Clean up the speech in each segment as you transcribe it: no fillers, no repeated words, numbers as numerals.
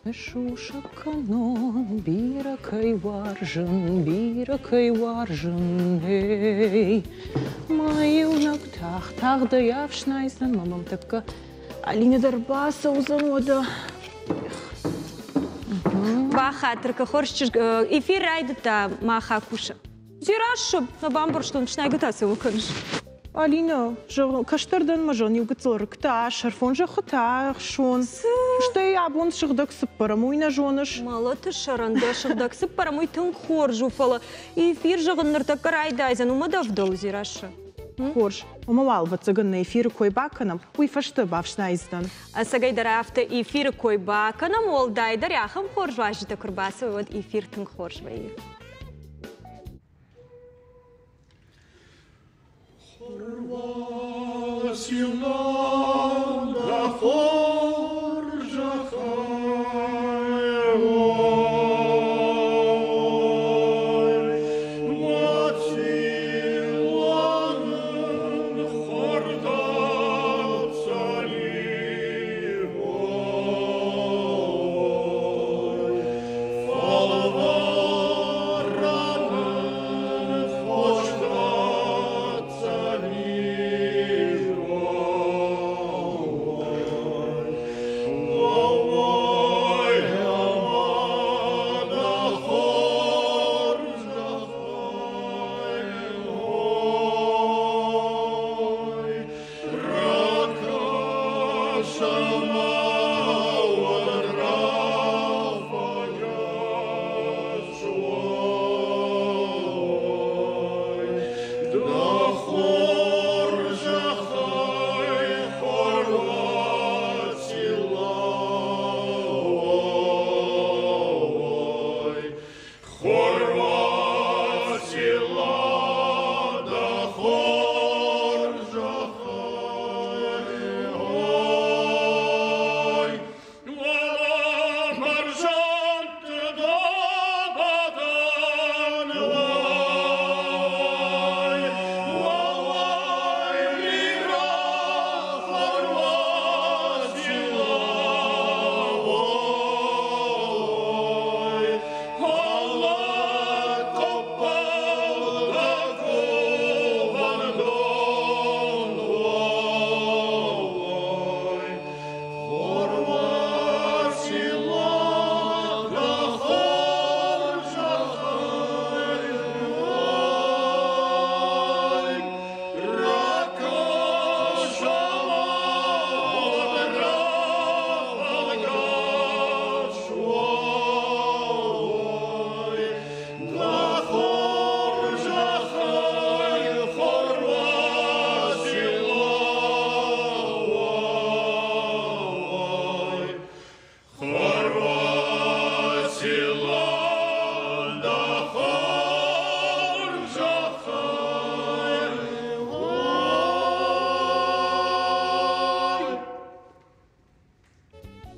Сусӕг кӕнон, бирӕ кӕй уарзын, бирӕ кӕй уарзын, эй. Мӕ иунӕг тагъд-тагъдӕй ӕфснайдзӕн, мӕ мӕм тӕккӕ Алинӕ дӕр бацӕудзӕн уӕдӕ. Бахатыр кӕ, хорз чызг, эфир райдыдта, мах акусы. Дзерассӕ, нӕ бамбӕрстон, снайгӕ та цӕуыл кӕныс? Алинӕ, зӕгъ, кӕстӕр дӕн мӕ зӕгъын, иу гыццыл рыгтӕ, сӕрфон зӕххытӕ ӕхсон. Стӕй абон сыгъдӕг цыппӕрӕм, уый нӕ зоныс? Мӕлӕты сӕрӕн дӕ сыгъдӕг цыппӕрӕм, уый тынг хорз у, фӕлӕ эфир, зӕгъын, ныртӕккӕ райдайдзӕн, уымӕ дӕ ӕвдӕлы, Дзерассӕ. Хорз, ӕмӕ уал, ӕвӕццӕгӕн, нӕ эфиры кой бакӕнӕм, уый фӕстӕ бафснайдзынӕн. Ӕцӕгӕйдӕр афтӕ эфиры кой бакӕнӕм, уӕлдайдӕр ахӕм хорз уазджытӕ куы рбацӕуой, уӕд эфир тынг хорз вӕййы.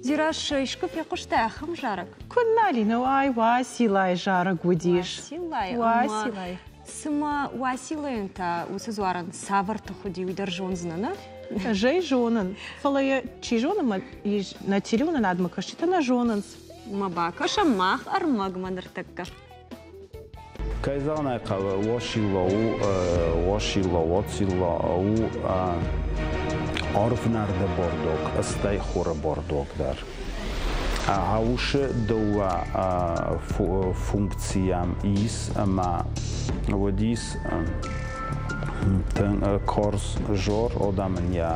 Дзерассӕ, искуы фехъуыстай ахӕм зарӕг? Куыннӕ, Алинӕ, ай Уациллайы зарӕг уыдис. Уациллайы? Уациллайы. Цымӕ Уациллайӕн та уыцы дзуарӕн цавӕр тых уыди, уый дӕр зондзынӕ, нӕ? Ӕз ӕй зонын, фӕлӕ йӕ чи зоны, нӕ телеуынынадмӕ кӕсджытӕ нӕ зонынц. Ма бакӕсӕм мах ӕрмӕгмӕ ныртӕккӕ. Кӕй зӕгъын ӕй хъӕуы, Уосило у Уосило, Уоцило у ӕрвнӕрды бордок, стӕй хуры бордок дӕр. Уыцы дыууӕ функцийӕм ис ӕмӕ уыдис хорз зор, адӕмӕн йӕ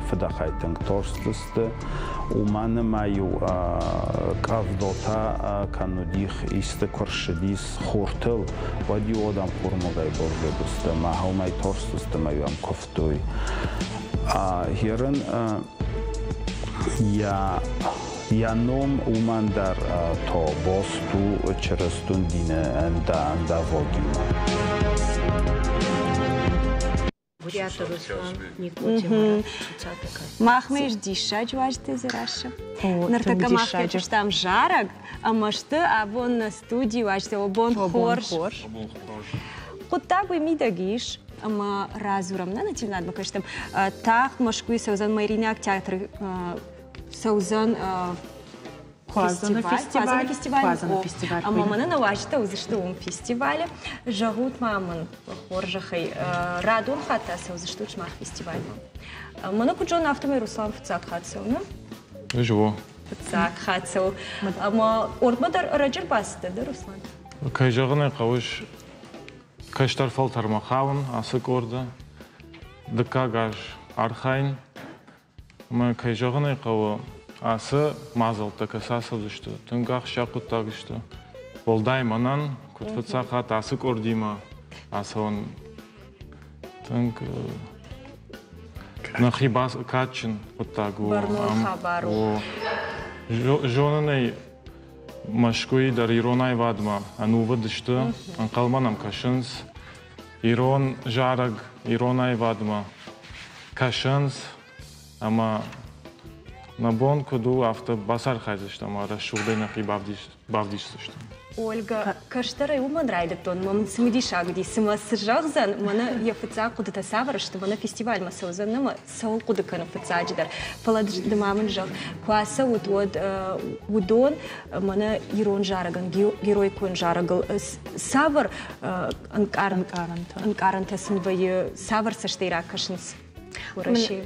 фыдӕхӕй тынг тарстысты. Уымӕн ӕмӕ-иу къӕвдатӕ кӕм уыдих, исты куы рцыдис хуртыл, уӕд-иу адӕм хурмогӕй баззадысты ӕмӕ уымӕй тарстысты ӕмӕ-иу ӕм куывтой. Ерын йӕ ном уымӕн дӕр то баст у чырыстон дины ӕндавӕгимӕ. Гуыриаты Руслан, Никъоти Марат, Цуцаты Катя. Махмӕ ис диссаджы уазджытӕ Дзерассӕ. Ныртӕккӕ мах фехъуыстам зарӕг, ӕмӕ сты абон нӕ студийы уазджытӕ. Бон хорз. Хъуыддаг уый мидӕг ис, ӕмӕ радзурӕм нӕ телеуынадмӕ кӕстӕм. Тагъд Мӕскуыйы цӕудзӕн Мариинаг театры цӕудзӕн. Куадзӕны фестиваль. Фестиваль. Куадзӕны фестиваль. Ӕмӕ мӕнӕ нӕ уазджытӕ уыдзысты уым фестивалы. Зӕгъут ма мын, хорзӕхӕй, радон хатт ацӕудзыстут сымах фестивальмӕ? Мӕнӕ куыд зонын, афтӕмӕй Руслан фыццаг хатт цӕуы, нӕ? Ӕз о. Фыццаг хатт цӕуы. Ӕмӕ къордмӕ дӕр ӕрӕджы ӕрбацыдтӕ, дӕ, Руслан? Кӕй зӕгъын ӕй хъӕуы, кӕстӕр фӕлтӕрмӕ хауын ацы къорды. Дыккаг аз архайын. Ӕмӕ, кӕй зӕгъын ӕй хъӕуы, ацы мадзӕлттӕ кӕцы ацӕудзысты, тынг ахсджиаг хъуыддаг сты. Уӕлдай мӕнӕн, куыд фыццаг хатт ацы къордимӕ ацӕуын тынг нӕхи кадджын хъуыддаг у. Бӕрнон хабар у. Зонын ӕй, Мӕскуыйы дӕр ирон аивадмӕ ӕнувыд сты, ӕнхъӕлмӕ нӕм кӕсынц. Ирон зарӕг ирон аивадмӕ кӕсынц ӕмӕ нӕ бон куыд у, афтӕ бацархайдзыстӕм ӕмӕ рӕсугъдӕй нӕхи бавдисдзыстӕм. Ольгӕ, кӕстӕрӕй уымӕн райдыдтон, мӕм цымыдисаг уыди, цымӕ цы зӕгъдзӕн, мӕнӕ йӕ фыццаг хъуыдытӕ цавӕр сты, мӕнӕ фестивальмӕ цӕудзӕн ӕмӕ цӕуыл хъуыды кӕны фыццаджыдӕр. Фӕлӕ ды ма мын зӕгъ, куы ацӕут, уӕд уыдон мӕнӕ ирон зарӕгӕн, героикон зарӕгыл цавӕр ӕнкъарӕнтӕ ӕнкъарӕнтӕ сын вӕййы, цавӕр цӕстӕй ракӕсынц Уӕрӕсейы?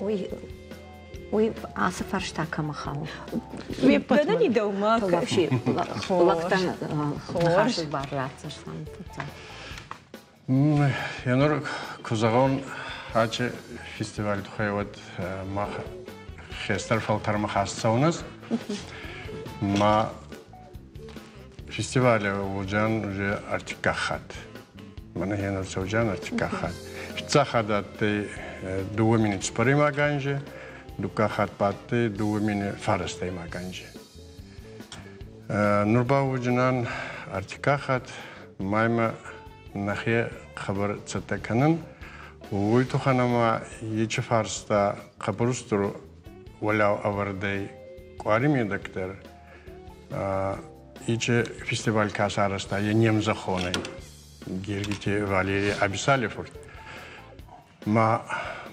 Уый уый ацы фарста кӕмӕ хауы? Гӕнӕн и дӕумӕ. Вообще лӕгтӕн ныхасы бар ратдзыстӕм фыццаг. Енур куы зӕгъон, ачы фестиваль туххӕй уӕд мах хестӕр фӕлтӕрмӕ хаст цӕуынц. Ма фестивале уыдзӕн уже ӕртыккаг хатт. Мӕнӕ енур цӕудзӕн ӕртыккаг хатт. Фыццаг хатт адтӕй 2 004 анзи, дуккаг хатт ба адтӕй 2009 анзи. Нур ба уодзинан ӕртиккаг хатт маймӕ нӕхе хъӕбӕр цӕттӕ кӕнӕн. Уой туххӕн ӕма ечи фарста хъӕбӕр устур уӕлиау ӕвӕрдӕй къуари медӕг дӕр ечи фестиваль ка саразта, е не мзӕххонӕй Гергити Валерий Абисали фурт. Ма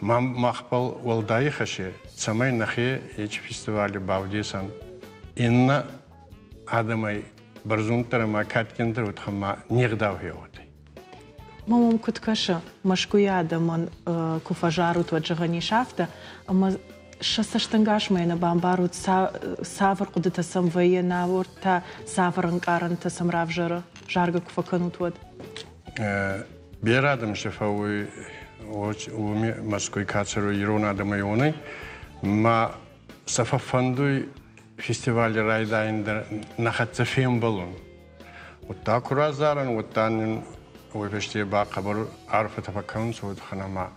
махбӕл уӕлдай ихӕсе, цӕмӕй нӕхе ечи фестивали бавдесӕн иннӕ адӕмӕй бӕрзонддӕр ӕма кадгиндӕр утхӕммӕ не гъдау хеуотӕй. Ма уӕм куыд кӕсы, Мӕскуыйы адӕмӕн куы фӕзарут, уӕд зӕгъӕн ис афтӕ, ӕмӕ сӕ цӕстӕнгасмӕ нӕ бамбарут, цавӕр хъуыдытӕ сӕм вӕййы, науӕд та цавӕр ӕнкъарӕнтӕ сӕм равзӕры, заргӕ куы фӕкӕнут, уӕд? Берӕ адӕм си фӕууй, уоми Мӕскуй ка цӕруй ирон адӕмӕй, уонӕй. Ма сӕ фӕффӕндуй фестивали райдайӕн дӕр нӕ хӕццӕ фембӕлун. Удта ку разарӕн, удта нин уой фӕсте ба хъӕбӕр арфӕтӕ фӕккӕнунцӕ, уӕд ӕма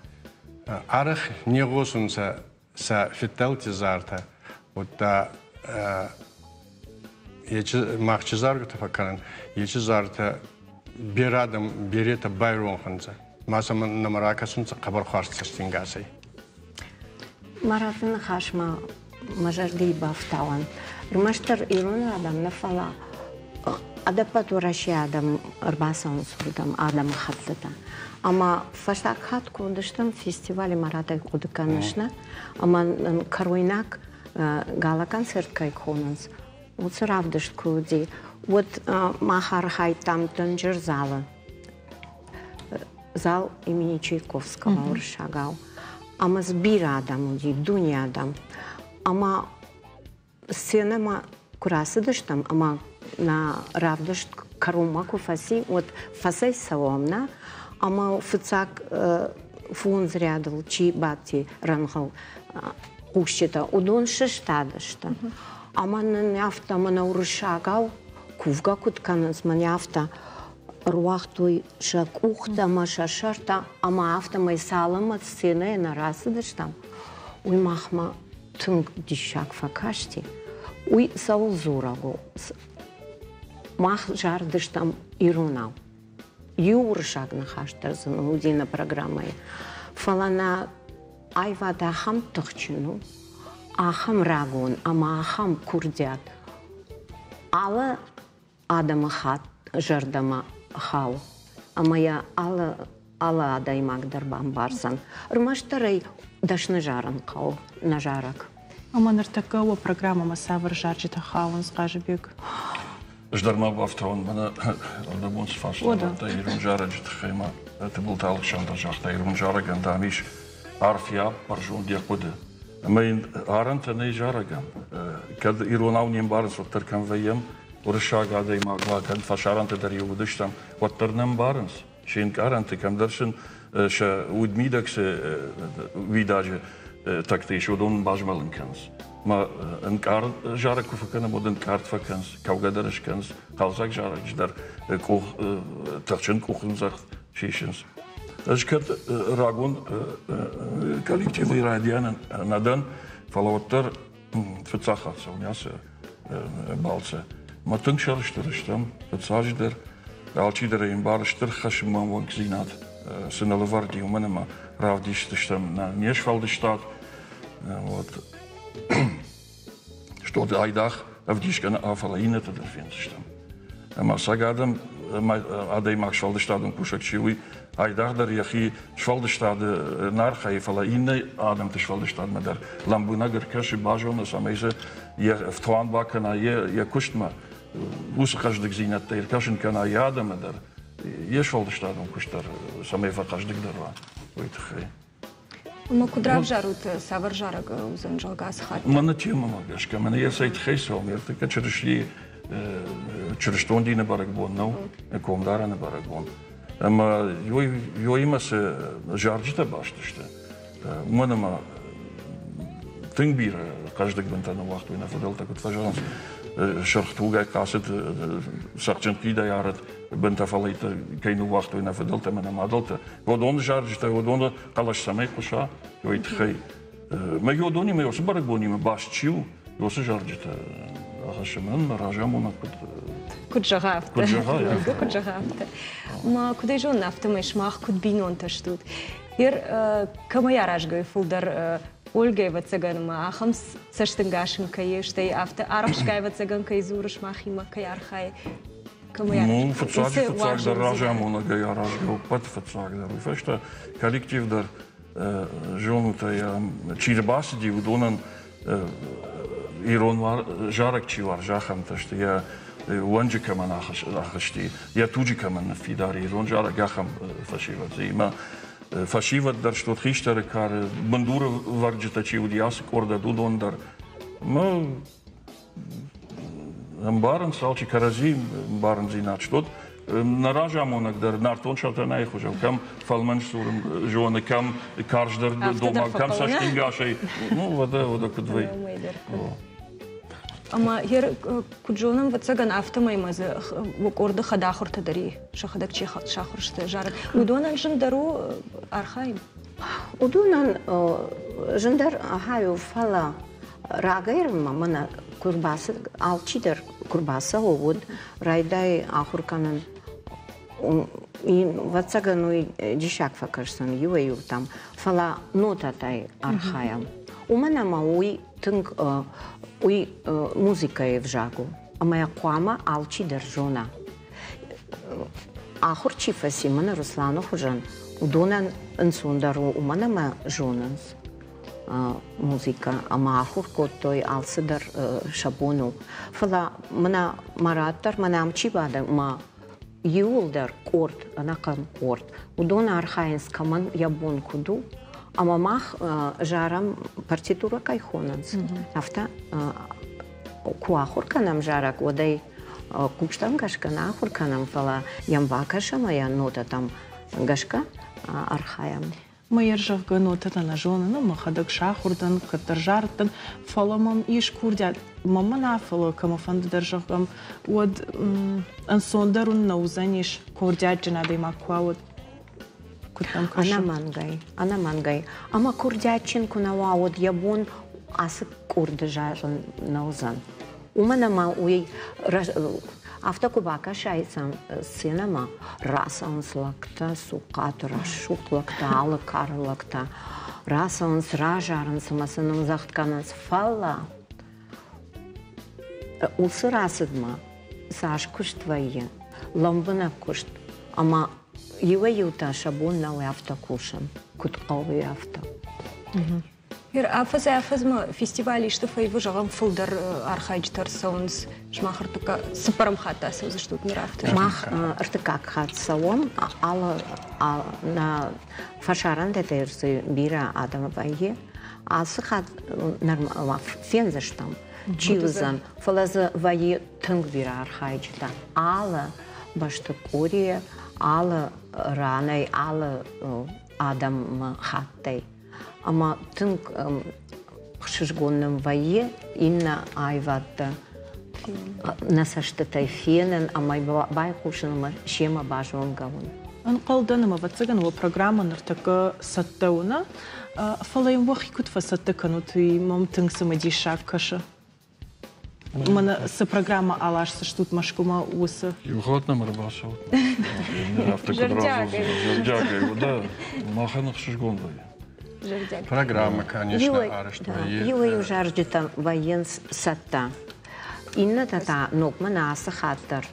арӕх не гъосунцӕ сӕ фиддӕлти зартӕ, удта ечи мах чи заргутӕ фӕккӕнӕн, ечи зартӕ берӕ адӕм беретӕ байронх ӕнцӕ. Ма сӕмӕ нӕмӕ ракӕсунцӕ хъӕбӕр хуарз цӕстингасӕй. Мараты ныхасмӕ мӕ зӕрдийы бафтауӕн. Ӕрмӕстдӕр ирон адӕм нӕ, фӕлӕ ӕдӕппӕт Уӕрӕсейы адӕм ӕрбацӕуынц уырдӕм адӕмыхӕттытӕ. Ӕмӕ фӕстаг хатт куы уыдыстӕм фестивалы Маратӕй хъуыды кӕныс, нӕ? Ӕмӕ нын кӕройнаг гала-концерт кӕй хонынц, уыцы равдыст куы уыди, уӕд мах архайдтам дынджыр залы. Зал имени Чайковского уырыссагау. Ӕмӕ дзы бирӕ адӕм уыди, дуне адӕм. Ӕмӕ сценӕмӕ куы рацыдыстӕм ӕмӕ нӕ равдыст кӕронмӕ куы фӕци, уӕд фӕцӕйцӕуӕм нӕ, ӕмӕ фыццаг фондз рядыл чи бадти рӕнгъыл хъусджытӕ, уыдон сыстадысты. Ӕмӕ нын афтӕ мӕнӕ уырыссагау кувгӕ куыд кӕнынц, мӕнӕ афтӕ ӕруагътой сӕ къухтӕ ӕмӕ сӕ сӕртӕ, ӕмӕ афтӕмӕй цалынмӕ сценӕйӕ нӕ рацыдыстӕм, уый махмӕ тынг диссаг фӕкасти. Уый цӕуыл дзурӕг у? Мах зардыстӕм иронау. Иу уырыссаг ныхас дӕр дзы уыди нӕ программӕйы. Фӕлӕ нӕ аивад ахӕм тыхджын у, ахӕм рагон ӕмӕ ахӕм курдиат. Алы адӕмыхатт зӕрдӕмӕ хауы ӕмӕ йӕ алы алы адӕймаг дӕр бамбардзӕн. Ӕрмӕстдӕр ӕй дӕсны зарын хъӕуы, нӕ зарӕг. Ӕмӕ ныртӕккӕ уӕ программӕмӕ цавӕр зарджытӕ хауынц, Хъазыбег? Ӕз дӕр ма бафтауын, мӕнӕ ӕрдӕбон цы фарста радта ирон зарӕджы тыххӕй ма Тыбылты Алыксандр загъта, ирон зарӕгӕн, дам, ис арф йӕ бӕрзонд йӕ хъуыды. Ӕмӕ йын арӕнтӕ нӕй зарӕгӕн. Кӕд иронау не мбарынц, уӕддӕр кӕм вӕййӕм, уырыссаг адӕймаг уа, кӕд фӕсарӕнты дӕр иу уыдыстӕм, уӕддӕр нӕ мбарынц. Се нкъарӕнты кӕмдӕр сын сӕ удмидӕг цы уидаджы тӕгтӕ ис, уыдон базмӕлын кӕнынц. Мӕ ӕнкъард зарӕг куы фӕкӕнӕм, уӕд ӕнкъард фӕкӕнынц, кӕугӕ дӕр скӕнынц, хъӕлдзӕг зарӕджы дӕр къух, тыхджын къухӕмдзӕгъд сисынц. Ӕз кӕд рагон коллективы райдианы нӕ дӕн, фӕлӕ уӕддӕр фыццаг хатт цӕуын ацы балцы. Мӕ тынг сӕрыстыр стӕм, фыццаджыдӕр, алчидӕр ӕй ӕмбары стыр хӕсмӕ уӕнгдзинад цы нӕ лӕвӕрд и, уымӕн ӕмӕ равдисдзыстӕм не сфӕлдыстад. Вот. Что айдагъ ӕвдисгӕ нӕ, фӕлӕ иннӕтӕ дӕр фендзыстӕм. Ӕмӕ сӕг адӕм, адӕймаг сфӕлдыстадон кусӕг чи, уый айдагъдӕр йӕхи сфӕлдыстады нӕ архайы, фӕлӕ иннӕ адӕмты сфӕлдыстадмӕ дӕр лӕмбынӕг ӕркӕсы, базоны, цӕмӕй дзы йӕ ӕфтуан бакӕна йӕ куыстмӕ, уыцы хъӕздыгдзинӕдтӕ ӕркӕсын кӕна йӕ адӕмы дӕр, йе сфӕлдыстадон куыст дӕр цӕмӕй фӕхъӕздыгдӕр уа, уый тыххӕй. Ӕмӕ куыд равзарут, цавӕр зарӕг уыдзӕн, зӕгъгӕ, ацы хатт? Мӕнӕ темӕмӕ гӕсгӕ, мӕнӕ йӕ цӕй тыххӕй цӕуӕм, ӕртыккӕ Чырыстийы чырыстон дины бӕрӕгбон нӕу, комдарӕны бӕрӕгбон. Ӕмӕ ёимӕ цы зарджытӕ баст сты, уымӕн ӕмӕ тынг бирӕ хъӕздыг бынтӕ ныууагътой нӕ фыдӕлтӕ, куыд фӕзӕгъынц, сырх тугӕй хъацыд, цӕхджын хидӕй арыд бынтӕ фӕлӕйттӕ кӕй ныууагътой нӕ фыдӕлтӕ ӕмӕ нӕ мадӕлтӕ. Уыдоны зарджытӕ, уыдоны хъӕлӕс цӕмӕй хъуыса, уый тыххӕй. Мӕ уыдонимӕ, уыцы бӕрӕгбонимӕ баст чи у, уыцы зарджытӕ ахӕссы мӕн, мӕ разамонӕг куыд куыд зӕгъа, афтӕ. Куыд зӕгъа, афтӕ. Куыд зӕгъа, афтӕ. Ма куыд ӕй зонын, афтӕмӕй сымах куыд бинонтӕ стут. Ер кӕмӕй аразгӕ фылдӕр Ольгӕ, ӕвӕццӕгӕн, ма ахӕм цӕстӕнгас ын кӕй стӕй афтӕ арӕхсгай, ӕвӕццӕгӕн, кӕй дзурыс махимӕ, кӕй архайы. Ну, фыццаджы фыццагдӕр разамонӕгӕй аразгӕ у, ӕппӕт фыццагдӕр. Уый фӕстӕ коллектив дӕр зонут ӕй, чи рбацыди, уыдонӕн ирон зарӕг чи уарзы, ахӕмтӕ сты. Йӕ уӕнджы кӕмӕн ахызти, йӕ туджы кӕмӕн ныффидар ирон зарӕг, ахӕм фӕсивӕд. Имӕ фӕсивӕд дӕр стут хистӕры кары, бындуры вӕрджытӕ чи уыди, ацы къордӕд, уыдон дӕр. Ӕмбарынц алчи кӕрӕдзи ӕмбарындзинад стут. Нӕ разамонӕг дӕр нӕртон Сатанайы хуызӕн кӕм фӕлмӕн сдзурын зоны, кӕм карздӕр домаг, кӕм цӕстӕнгасӕй. Ну, уӕдӕ, уӕдӕ куыд вӕййы. Ӕмӕ куыд зонӕм, ӕвӕццӕгӕн, афтӕмӕй ма дзы къорды хӕдахуыртӕ дӕр и, сӕхӕдӕг чи сахуыр сты зарӕг. Уыдонӕн зындӕр у архайын? Уыдонӕн зындӕр архайу, фӕлӕ рагӕй мӕнӕ куы рбацыд, алчидӕр куы рбацӕуы, уӕд райдайы ахуыр кӕнын. Ӕвӕццӕгӕн, уый диссаг фӕкӕсдзӕн иуӕй-иутӕм, фӕлӕ нотӕтӕй архайӕм. Уымӕн ӕмӕ уый тынг уый музыкӕйы ӕвзаг у, ӕмӕ йӕ хъуамӕ алчидӕр зона. Ахуыр чи фӕци, мӕнӕ Русланы хуызӕн, уыдонӕн ӕнцондӕр у, уымӕн ӕмӕ зонынц музыкӕ ӕмӕ ахуыр кодтой, алцыдӕр сӕ бон у. Фӕлӕ мӕнӕ Марат дӕр, мӕнӕ ам чи бады, мӕ иууылдӕр къорд, ӕнӕхъӕн къорд, уыдон архайынц, кӕмӕн йӕ бон куыд у, ӕмӕ мах зарӕм партитурӕ кӕй хонынц, афтӕ куы ахуыр кӕнӕм зарӕг, уӕд ӕй хъустӕм гӕсгӕ нӕ ахуыр кӕнӕм, фӕлӕ йӕм бакӕсӕм ӕмӕ йӕ нотӕтӕм гӕсгӕ архайӕм. Мӕ зӕгъгӕ, нотӕтӕ нӕ зонын, мӕхӕдӕг сахуыр дӕн, кӕддӕр зарыдтӕн, фӕлӕ мӕм ис курдиат. Мӕнмӕ нӕ, фӕлӕ кӕмӕфӕнды дӕр, зӕгъӕм, уӕд ӕнцондӕр уын нӕ уыдзӕнис, курдиатджын адӕймаг куы уа, уӕд. Куыд дӕм кӕсы? Ӕнӕмӕнгӕй, ӕнӕмӕнгӕй. Ӕмӕ курдиатджын куы нӕ уа, уӕд йӕ бон ацы къорды зарын нӕ уыдзӕн. Уымӕн ӕмӕ уый афтӕ куы бакӕсай сценӕмӕ, рацӕуынц лӕгтӕ, цухъхъаты рӕсугъд лӕгтӕ, алы кары лӕгтӕ, рацӕуынц, разарынц ӕмӕ сын ӕмдзӕгъд кӕнынц. Фӕлӕ уыцы рацыдмӕ цас куыст вӕййы, лӕмбынӕг куыст, ӕмӕ иуӕй-иутӕ сӕ бон нӕу афтӕ кусын, куыд хъӕуы, афтӕ. Афӕдзӕй-афӕдзмӕ фестиваль исты фӕивы, зӕгъӕм, фылдӕр архайджытӕ ӕрцӕуынц. Сымах цыппӕрӕм хатт ацӕудзыстут ныр афтӕ? Мах ӕртыккаг хатт цӕуӕм. Алы нӕ фӕсарӕнтӕ дӕр дзы бирӕ адӕм вӕййы. Ацы хатт фендзыстӕм, чи уыдзӕн, фӕлӕ дзы вӕййы тынг бирӕ архайджытӕ. Алы бӕсты къорийӕ, алы ранӕй, алы адӕмы хаттӕй. Ӕмӕ тынг ӕхсызгон нын вӕййы иннӕ аивӕдтӕ нӕ цӕстытӕй фенын ӕмӕ байхъусын ӕмӕ семӕ базонгӕ уын. Ӕнхъӕлдӕн ӕмӕ, ӕвӕццӕгӕн, уӕ программӕ ныртӕккӕ цӕттӕ у, нӕ? Фӕлӕ йын уӕхи куыд фӕцӕттӕ кӕнут, уый мӕм тынг цымыдисаг кӕсы. Мӕнӕ цы программӕ аласдзыстут Мӕскуымӕ, уыцы? Иу хатт нӕм ӕрбацӕут. Афтӕ куыд радзурдзынӕ, зӕрдиагӕй, уӕдӕ махӕн ӕхсызгон вӕййы. Программӕ, конечно, арӕзт вӕййы. Иуӕй-иу зарджытӕ вӕййынц цӕттӕ. Иннӕтӕ та ногмӕ нӕ ацы хатт дӕр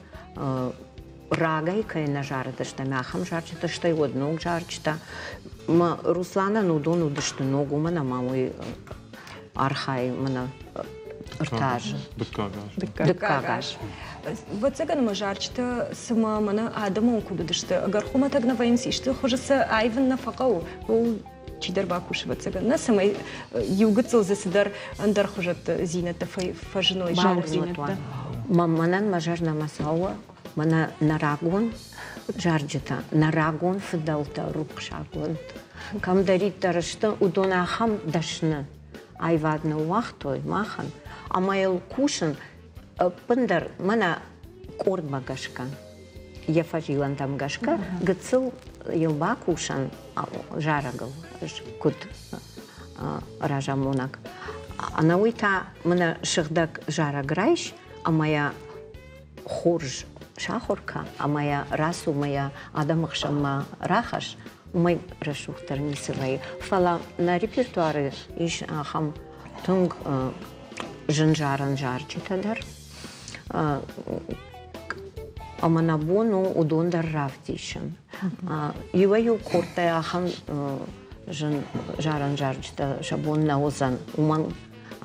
рагӕй кӕй нӕ зарыдыстӕм, ахӕм зарджытӕ, стӕй уӕд ног зарджытӕ. Русланӕн уыдон уыдысты ног, уымӕн ӕмӕ уый архайы мӕнӕ ӕртӕ азы. Дыккаг аз. Дыккаг аз. Ӕвӕццӕгӕн мӕ зарджытӕ цыма мӕнӕ адӕмон куыд уыдысты, ӕгӕр хуымӕтӕг нӕ вӕййынц, исты хуызы сӕ аивын нӕ фӕхъӕуы, ууыл чидӕр бакусы, ӕвӕццӕгӕн, нӕ, цӕмӕй иу гыццыл дзы цыдӕр ӕндӕр хуызӕттдзинӕдтӕ фӕзыной. Зонддзинӕдтӕ. Мӕнӕн мӕ зӕрдӕмӕ цӕуы мӕнӕ нӕ рагон зарджытӕ, нӕ рагон фыдӕлтӕ рухсагонд кӕмдӕриддӕр сты, уыдон ахӕм дӕсны аивад ныууагътой махӕн, ӕмӕ йыл кусын ӕппындӕр мӕнӕ къордмӕ гӕсгӕ, йӕ фӕзилӕнтӕм гӕсгӕ гыццыл йыл бакусӕн зарӕгыл куыд разамонӕг. Ӕнӕуый та мӕнӕ сыгъдӕг зарӕг райс ӕмӕ йӕ хорз сахуыр кӕ ӕмӕ йӕ рацу ӕмӕ йӕ адӕмы хсӕнмӕ рахӕсс, уымӕй рӕсугъддӕр ницы вӕййы. Фӕлӕ нӕ репертуары ис ахӕм тынг зын зарӕн зарджытӕ дӕр. Ӕмӕ нӕ бон у уыдон дӕр равдисын. Иуӕй-иу къордтӕй ахӕм зын зарӕн зарджытӕ сӕ бон нӕ уыдзӕн, уымӕн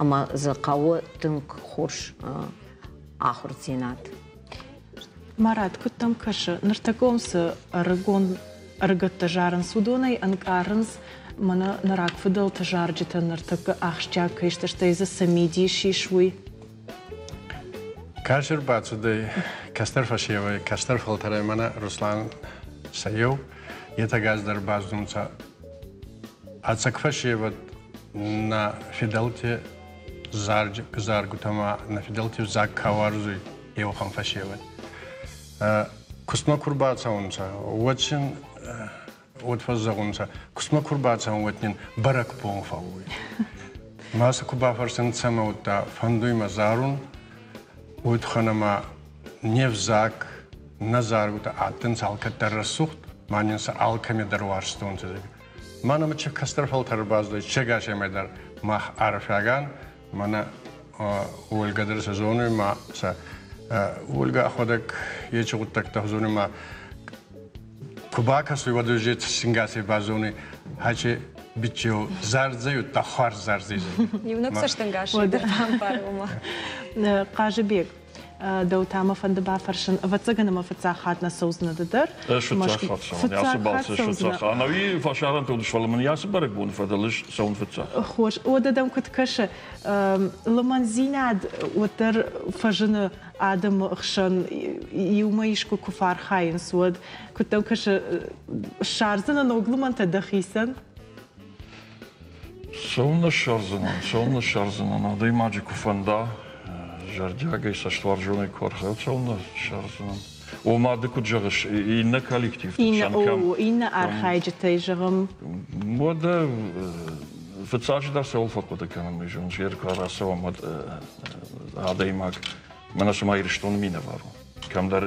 ӕмӕ дзы хъӕуы тынг хорз ахуырдзинад. Марат, куыд дӕм кӕсы, ныртӕккӕ уым цы ӕрыгон ӕрыгӕттӕ зарынц, уыдонӕй ӕнкъарынц, мӕнӕ нӕ рагфыдӕлты зарджытӕ ныртӕккӕ ахсджиаг кӕй сты, стӕй дзы цы мидис ис, уый? Кӕсыр бацудӕй кӕстӕр фӕсевӕй, кӕстӕр фӕлтӕрӕй мӕнӕ Руслан сӕ еу, етӕ дӕр баззунцӕ. Ӕцӕг фӕсевӕд нӕ фидӕлти заргутӕмӕ нӕ фидӕлти взаг ка уарзуй, еуӕхӕн фӕсевӕд. Кустмӕ ку рбацӕунцӕ, уӕд син уӕд фӕззӕгъунцӕ, кустмӕ ку рбацӕун, уӕд нин бӕрӕгбон фӕууй. Ма сӕ ку бафӕрсӕн, цӕмӕ удта фӕндуй мӕ зарун, уой туххӕн ӕма не взаг, нӕ заргутӕ адтӕнцӕ алкӕддӕр рӕсугъд, ма нин сӕ алкӕми дӕр уарзтонцӕ. Мӕнӕ чи кӕстӕр фӕлтӕр баздӕй, сегасемӕй дӕр мах арфиаган, мӕнӕ Ольга дӕр сӕ зонуй, ма сӕ Ольга ӕхуӕдӕг ечи гъуддӕгтӕ зонуй, ма ку бакӕсуй, уӕд уже сингасӕй базонуй, хачи биччеу зардзӕй, удта хуарз зардзӕй. Иунӕг цӕстӕнгас дӕр бамбары уымӕ. Хъазыбег, дӕу та мӕ фӕнды бафӕрсын, ӕвӕццӕгӕн ӕмӕ фыццаг хатт нӕ цӕудзынӕ ды дӕр. Ӕз фыццаг хатт цӕуын, ацы балцы фыццаг хатт. Ӕнӕуи фӕсарӕнты уыдыс, фӕлӕ мын ацы бӕрӕгбоны фӕдыл ӕз цӕуын фыццаг. Хорз, уӕдӕ дӕм куыд кӕсы, лымӕндзинад уӕддӕр фӕзыны адӕмы хсӕн иумӕ искуы куы фӕархайынц, уӕд куыд дӕм кӕсы, ссардзынӕ ног лымӕнтӕ дӕхицӕн? Цӕуылнӕ ссардзынӕн, цӕуылнӕ ссардзынӕн, адӕймаджы куы фӕнда, зӕрдиагӕй, цӕстуарзонӕй куы архайа, цӕуылнӕ ссардзынӕн. Ома ды куыд зӕгъыс, иннӕ коллективты хсӕн кӕм... Иннӕ архайджытӕй зӕгъӕм. Уӕдӕ фыццаджыдӕр цӕуыл фӕхъуыды кӕнӕм, уый зоныс, йе куы рацӕуӕм, уӕд адӕймаг, мӕнӕ цыма Ирыстоны минӕвар у. Кӕмдӕр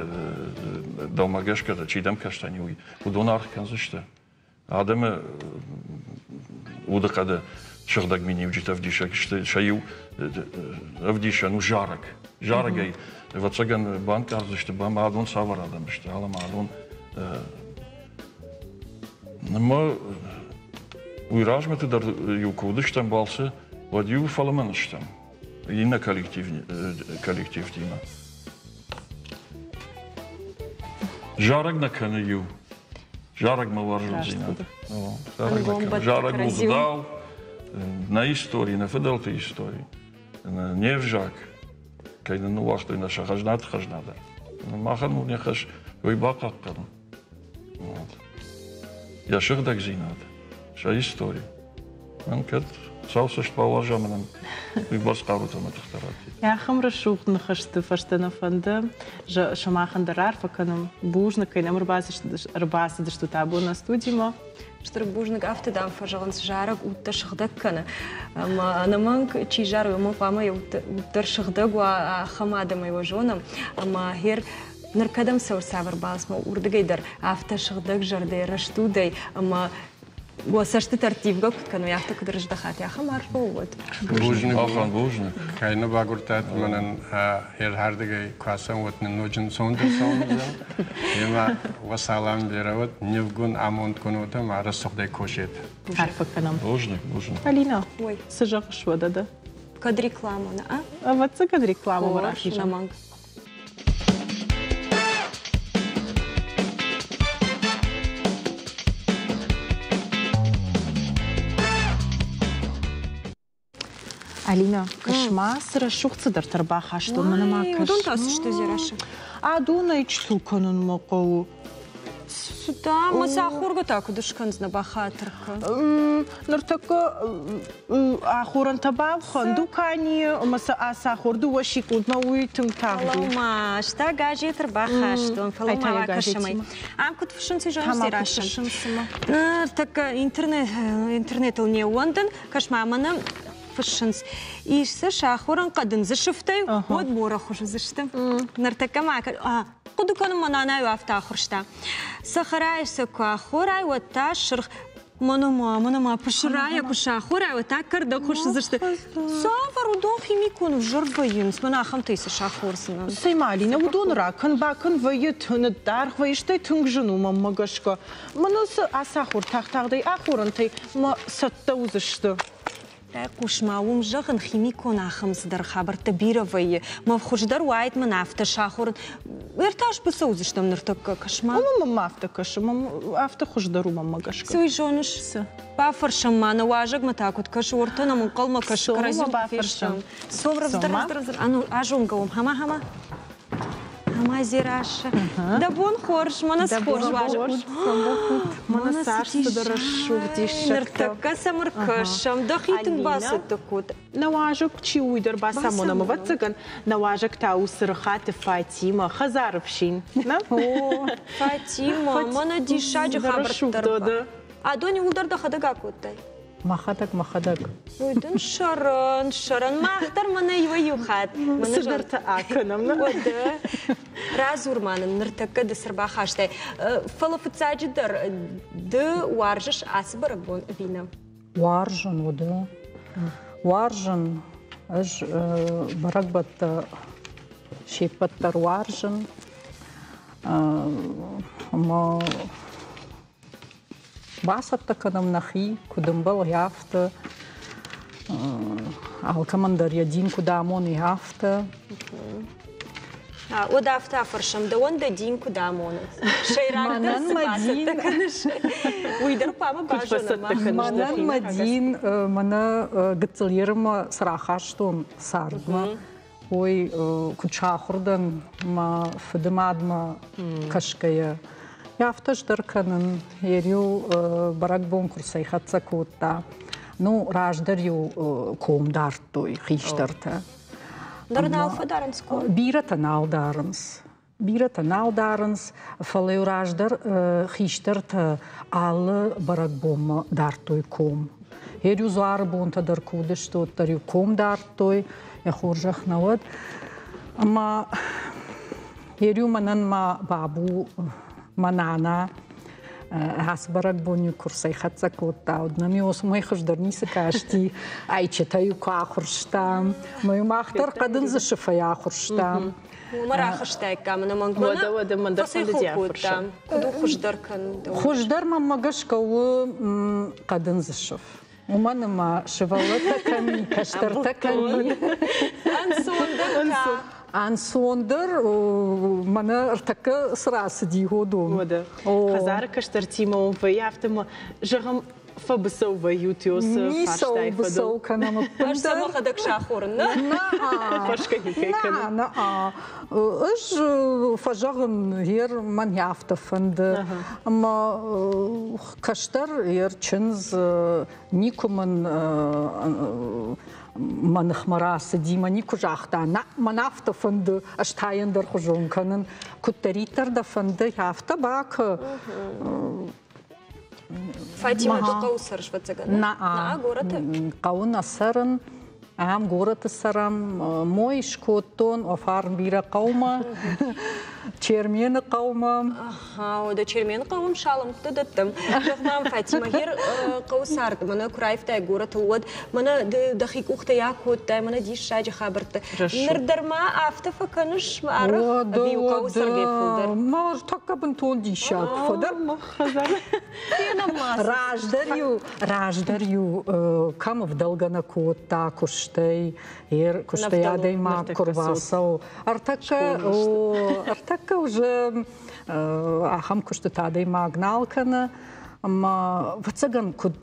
дӕумӕ гӕсгӕ чи дӕм кӕсдзӕни, уый, уыдон аргъ кӕндзысты. Адӕмы удыхъӕды сыгъдӕг миниуджытӕ ӕвдисӕг сты. Сӕ иу ӕвдисӕн у зарӕг. Зарӕгӕй, ӕвӕццӕгӕн, банкъардзысты, ӕмӕ адон цавӕр адӕм сты, ӕмӕ адон нымӕ Уый размӕты дӕр иу куы уыдыстӕм балцы, уӕд иу фӕлмӕн стӕм иннӕ коллективтимӕ. Зарӕг нӕ кӕны иу. Зарӕгмӕ уарзондзинад. Зарӕг у гъдау, нӕ истори, нӕ фыдӕлты истори, не взаг, кӕй нын ныууагътой нӕ сӕ хӕзнаты хӕзна дӕр. Махӕн у не хӕс уый бахъахъхъӕнын. Йӕ сыгъдӕгдзинад, сӕ истори. Мӕн кӕд сау цӕст бауарза мӕнӕн, уый бӕрц хъарутӕ мӕ тыхтӕ раттид. Ахӕм рӕсугъд ныхӕсты фӕстӕ нӕ фӕнды сымахӕн дӕр арфӕ кӕнӕм. Бузныг, кӕй нӕм ӕрбацыдыстут абон нӕ студимӕ. Стыр бузныг, афтӕ дам фӕзӕгъынц, зарӕг удтӕ сыгъдӕг кӕны. Ӕмӕ ӕнӕмӕнг чи зары, уымӕн хъуамӕ йӕ уд дӕр сыгъдӕг уа, ахӕм адӕмӕй уӕ зонӕм. Ӕмӕ хер ныр кӕдӕм цӕуы цавӕр балцмӕ, уырдыгӕй дӕр афтӕ сыгъдӕг зӕрдӕ, рӕстудӕй ӕмӕ уӕ цӕстытӕ ӕрттивгӕ куыд кӕной, афтӕ куыд рыздӕхат, ахӕм арфӕ уӕд. Бузныг. Ахан, бузныг. Кӕй нӕ багуырдтат, мӕнӕн ӕрхӕрдыгӕй куы ацӕуӕм, уӕд нын ноджы ӕнцондӕр цӕуын уыдзӕн. Ӕмӕ уӕ салам берӕ уӕд, нивгун, амондгун уӕд ӕмӕ рӕсугъдӕй косет. Арфӕ кӕнӕм. Бузныг, бузныг. Алина, цы зӕгъыс уӕдӕ дӕ? Кӕд рекламӕ, нӕ? Ӕвӕццӕгӕн рекламӕмӕ рахизӕм. Ӕнӕмӕнг. Алина, кӕс-ма, цы рӕсугъд цыдӕртӕ ӕрбахастон, мӕнӕ ма кӕс. Уыдон та цы сты, Дзерассӕ? Адонӕй чысыл кӕнынмӕ хъӕуы. Цыдӕ, мӕ сӕ ахоргӕ та куыд скӕндзынӕ, бахатыр кӕн. Ныртӕккӕ ахорӕнтӕ балхӕн дуканийы ӕмӕ сӕ ацахор дыууӕ секундмӕ уый тынг тагъд у. Фӕлӕ-ма, ӕз та газет ӕрбахастон, фӕлӕ-ма бакӕсӕм ӕй. Ам куыд фыссынц, уый зоныс, Дзерассӕ? Ныртӕккӕ интернетыл не ууӕндын, кӕс-ма, мӕнӕ фыссынц. Ис сӕ сахорӕн хъӕдындзы сыфтӕй, уӕд морӕхуыз уыдзысты. Ныртӕккӕ ма хъуыды кӕнын мӕ нанайы афтӕ ахуырста. Цӕхӕрайы сӕ куы ахорай, уӕд та сырх Мӕнӕ-ма, мӕнӕ-ма, пысырайӕ куы сахорай, уӕд та кӕрдӕгхуыз уыдзысты. Цавӕр уыдон химикон ӕвзӕр вӕййынц, мӕнӕ ахӕмтӕй цы сахордзынӕн. Цӕй ма, Алинӕ, уыдон ракӕн, бакӕн вӕййы, ныддаргъ вӕййы, стӕй тынг зын у мӕнмӕ гӕсгӕ. Мӕнӕ цы ацахор тагъд-тагъдӕй ахорӕнтӕй мӕ цӕттӕ уыдзысты. Байхъус-ма, уым, зӕгъын, химикон ахӕм цыдӕр хабӕрттӕ бирӕ вӕййы. Мӕ хуыздӕр уаид мӕн афтӕ сахуыр. Ӕртӕ сбыцӕу уыдзыстӕм ныртӕккӕ, кӕс-ма. Ӕмӕ мӕм афтӕ кӕсы, мӕм афтӕ хуыздӕр у мӕнмӕ гӕсгӕ. Цы уый зоныс? Цы? Бафӕрсӕм ма, нӕ уазӕгмӕ та куыд кӕсы, уӕртӕ нӕм ӕнхъӕлмӕ кӕсы, кӕрӕдзийыл бафӕрсӕм. Цом, рӕвдздӕр, рӕвдздӕр, азонгӕ уӕм, хама-хама. Ӕмӕ Дзерассӕ, дӕ бон хорз, мӕнӕ цы хорз уазӕг. Мӕнӕ цас цыдӕр рӕсугъд диссӕгтӕ. Ныртӕккӕ сӕм ӕркӕсӕм, дӕхи тынг бацӕттӕ код. Нӕ уазӕг чи у, уый дӕр бацамонӕм, ӕвӕццӕгӕн. Нӕ уазӕг та у Цырыхаты Фатимӕ, хӕдзары фсин. О, Фатимӕ, мӕнӕ диссаджы хабӕрттӕ. Адон иууылдӕр дӕхӕдӕг акодтай? Мӕхӕдӕг, мӕхӕдӕг. Уый дын сӕрӕн, сӕрӕн. Мах дӕр мӕнӕ иуӕй-иу хатт. Цыдӕртӕ акӕнӕм. Уӕдӕ радзур ма нын, ныртӕккӕ ды цы рбахастай. Фӕлӕ фыццаджыдӕр ды уарзыс ацы бӕрӕгбон ӕви нӕ? Уарзын, уыды. Уарзын. Ӕз бӕрӕгбӕттӕ се ппӕт дӕр уарзын. Ӕмӕ Бацӕттӕ кӕнӕм нӕхи, куыд ӕмбӕлы, афтӕ. Алкӕмӕн дӕр йӕ дин куыд амоны, афтӕ. Уӕд афтӕ афӕрсӕм, дӕуӕн дӕ дин куыд амоны? Сӕйрагдӕр цы бацӕттӕ кӕныс, уый дӕр хъуамӕ базонӕм. Мӕнӕн мӕ дин, мӕнӕ гыццыл ерымӕ цы рахастон цардмӕ, уый куыд сахуыр дӕн мӕ фыды мадмӕ кӕсгӕйӕ. Афтӕ дӕр кӕнын. Йе-иу бӕрӕгбон куы рцӕйхӕццӕ кодта. Ну, раздӕр-иу ком дардтой хистӕртӕ. Ныр нал фӕдарынц ком? Бирӕтӕ нал дарынц. Бирӕтӕ нал дарынц, фӕлӕ-иу раздӕр хистӕртӕ алы бӕрӕгбонмӕ дардтой ком. Йе-иу дзуары бонтӕ дӕр куы уыдысты, уӕддӕр-иу ком дардтой, йӕ хорзӕх нӕ уӕд. Ӕмӕ йе-иу мӕнӕн мӕ бабу, мӕ нана. Ацы бӕрӕгбон-иу куы рцӕйхӕццӕ кодта, уӕд нӕм-иу уымӕй хуыздӕр ницы касти. Ӕйчытӕ-иу куы ахуырстам, ӕмӕ-иу мах дӕр хъӕдындзы сыфӕй ахуырстам. Уымӕ рахызтаиккам ӕнӕмӕнг. Уӕдӕ, уӕдӕ мӕн дӕр фӕндыди кодтам. Куыд у хуыздӕр кӕнын? Хуыздӕр мӕнмӕ гӕсгӕ у хъӕдындзы сыф. Уымӕн ӕмӕ сывӕллӕттӕ кӕм и, кӕстӕртӕ кӕм и. Ӕнцондӕр та. Ӕнцондӕр мӕнӕ ӕртӕккӕ цы рацыди уыдон. Уӕдӕ хӕдзары кӕстӕртимӕ уым вӕййы, афтӕ ма зӕгъӕм, фӕбыцӕу вӕййут цы фарстайы фӕдыл. Быцӕу кӕнӕм ӕппындӕр. Ӕз сӕ мӕхӕдӕг сахорын, нӕ? Фӕрсгӕ никӕй кӕнын. Нӕ, ӕз фӕзӕгъын, гъер мӕн афтӕ фӕнды. Ӕмӕ кӕстӕр йе рчындз никуы мын мӕ ныхмӕ рацыди, мӕ никуы загъта, нӕ, мӕн афтӕ фӕнды, ӕз та йын ӕндӕрхуызон кӕнын. Куыддӕриддӕр дӕ фӕнды, афтӕ бакӕ. Фатимӕ, ды хъӕуы цӕрыс, ӕвӕццӕгӕн? Нӕ, горӕты? Хъӕуы нӕ цӕрын. Ам горӕты цӕрӕм, мой скодтон, фарн бирӕ хъӕумӕ, Чермены хъӕумӕ. Аха, уӕдӕ Чермены хъӕуӕм салӕмттӕ дӕттӕм. Зӕгъ мӕм, Фатимӕ, гъер хъӕуы цард, мӕнӕ куы раивтай горӕтыл, уӕд мӕнӕ ды дӕхи къухтӕй акодтай, мӕнӕ диссаджы хабӕрттӕ. Ныр дӕр ма афтӕ фӕкӕныс арӕх, ӕви хъӕуы цӕргӕ фылдӕр? Мӕ тӕккӕ бынтон диссаг фӕдӕр. Раздӕр-иу раздӕр-иу кӕм ӕвдӕлгӕ нӕ кодта куыстӕй, куыстӕй адӕймаг куы рбацӕуы. Ӕртӕккӕ, ӕртӕккӕ уже ахӕм куыстытӕ адӕймаг нал кӕны. Ӕмӕ, ӕвӕццӕгӕн, куыд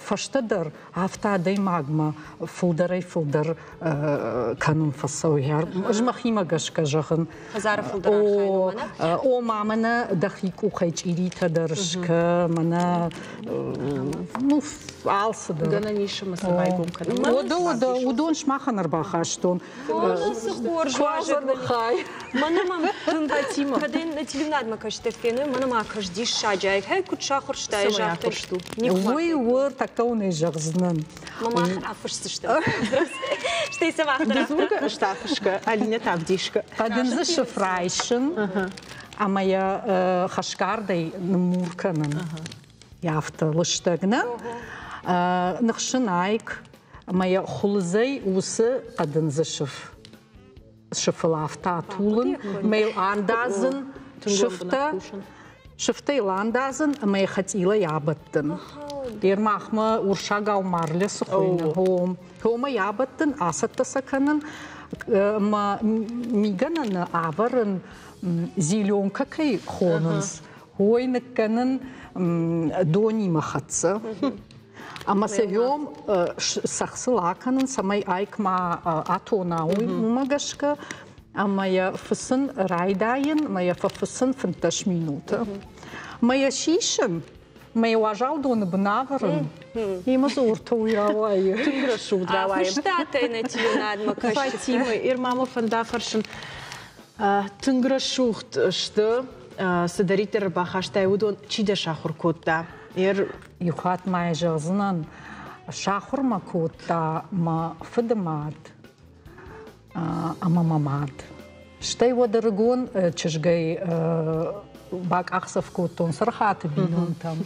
фӕстӕдӕр, афтӕ адӕймагмӕ фылдӕрӕй-фылдӕр кӕнын фӕцӕуы. Ӕз мӕхимӕ гӕсгӕ зӕгъын. Хӕдзары фылдӕр архайын, мӕнӕ? О, ма мӕнӕ дӕхи къухӕй чъиритӕ дӕр скӕ, мӕнӕ ну, алцыдӕр. Гӕнӕн ис ӕмӕ сӕ байгом кӕнын. Уӕдӕ, уӕдӕ, уыдон сымахӕн ӕрбахастон. Цы хорз уазӕг хай. Мӕнӕ мӕм тынг кӕд ын телеуынадмӕ кӕсджытӕ феной, мӕнӕ ма кӕс диссаджы аив куыд сахуырстай, загътай. Уый у ӕртӕккӕ уын ӕй зӕгъдзынӕн. Мах афысдзыстӕм. Стӕй сӕ мах дӕр Дзургӕ ӕз та фысгӕ, Алинӕ та ӕвдисгӕ. Хъӕдындзы сыф райсын ӕмӕ йӕ хӕсгардӕй ныммур кӕнын. Афтӕ лыстӕг нӕ. Ныхсын айк ӕмӕ йӕ хуылыдзӕй уыцы хъӕдындзы сыф сыфыл афтӕ атулын, ӕмӕ йыл андадзын сыфтӕ, сыфтӕ йыл андадзын ӕмӕ йӕ хӕцъилӕй абӕттын. Ермахмӕ урсагау марле цы хуыйны, хомӕй абӕттын, ацӕттӕ сӕ кӕнын, ӕмӕ мигӕнӕны ӕвӕрын зеленка кӕй хонынц, уой ныккӕнын донимӕ хӕццӕ. Ӕмӕ сӕ йом цӕхсыл акӕнын, цӕмӕй айк ма атона, уымӕ гӕсгӕ ӕмӕ йӕ фыцын райдайын, ӕмӕ йӕ фӕфыцын 15 минуты. Ӕмӕ йӕ сисын, ӕмӕ йӕ уазал доны бын ӕвӕрын. Имӕ дзы уртӕ уый рауайы. Тынг рӕсугъд рауайы. Фыстатӕй нӕ телеуынадмӕ кӕсджытӕ. Фатимӕ, Ирмамы фӕнда фӕрсын. Тынг рӕсугъд сты, цыдӕриддӕр ӕрбахастай, уыдон чи дӕ сахуыр кодта? Иу хатт ма йӕ зӕгъдзынӕн, сахуыр мӕ кодта мӕ фыды мад ӕмӕ мӕ мад. Стӕй уӕд ӕрыгон чызгӕй бакъахдзӕф кодтон Цырхаты бинонтӕм.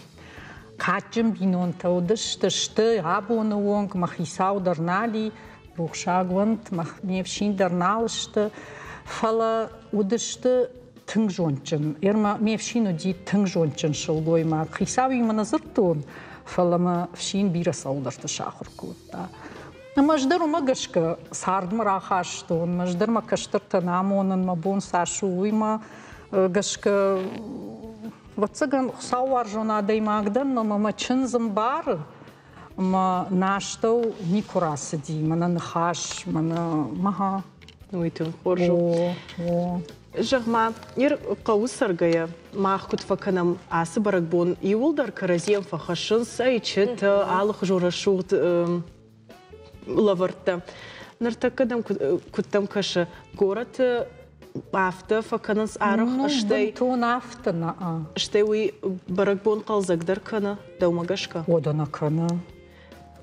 Кадджын бинонтӕ уыдысты, сты абоны онг, мӕ хицау дӕр нал и, рухсаг уӕнт, ме фсин дӕр нал сты, фӕлӕ уыдысты тынг зондджын. Ерма ме фсин уыди тынг зондджын сылгоймаг. Хицауимӕ нӕ дзырдтон, фӕлӕ мӕ фсин бирӕ цӕуылдӕрты сахуыр кодта. Ӕмӕ ӕз дӕр уымӕ гӕсгӕ цардмӕ рахастон, ӕз дӕр мӕ кӕстӕртӕн амонын, мӕ бон цас у, уый мӕ гӕсгӕ ӕвӕццӕгӕн, хуыцаууарзон адӕймаг дӕн, ӕмӕ мӕ чындз ӕмбары, ӕмӕ нӕ астӕу никуы рацыди, мӕнӕ ныхас, мӕнӕ мӕ. Уый тынг хорз у. Зӕгъ-ма, ныр хъӕуы цӕргӕйӕ мах куыд фӕкӕнӕм ацы бӕрӕгбон, иууылдӕр кӕрӕдзийӕн фӕхӕссынц ӕйчытӕ, алыхуызон рӕсугъд лӕвӕрттӕ. Ныртӕккӕ дӕм куыд дӕм кӕсы, горӕты афтӕ фӕкӕнынц арӕх, стӕй бынтон афтӕ нӕ. Стӕй уый бӕрӕгбон хъӕлдзӕгдӕр кӕны, дӕумӕ гӕсгӕ? Уӕдӕ нӕ кӕны.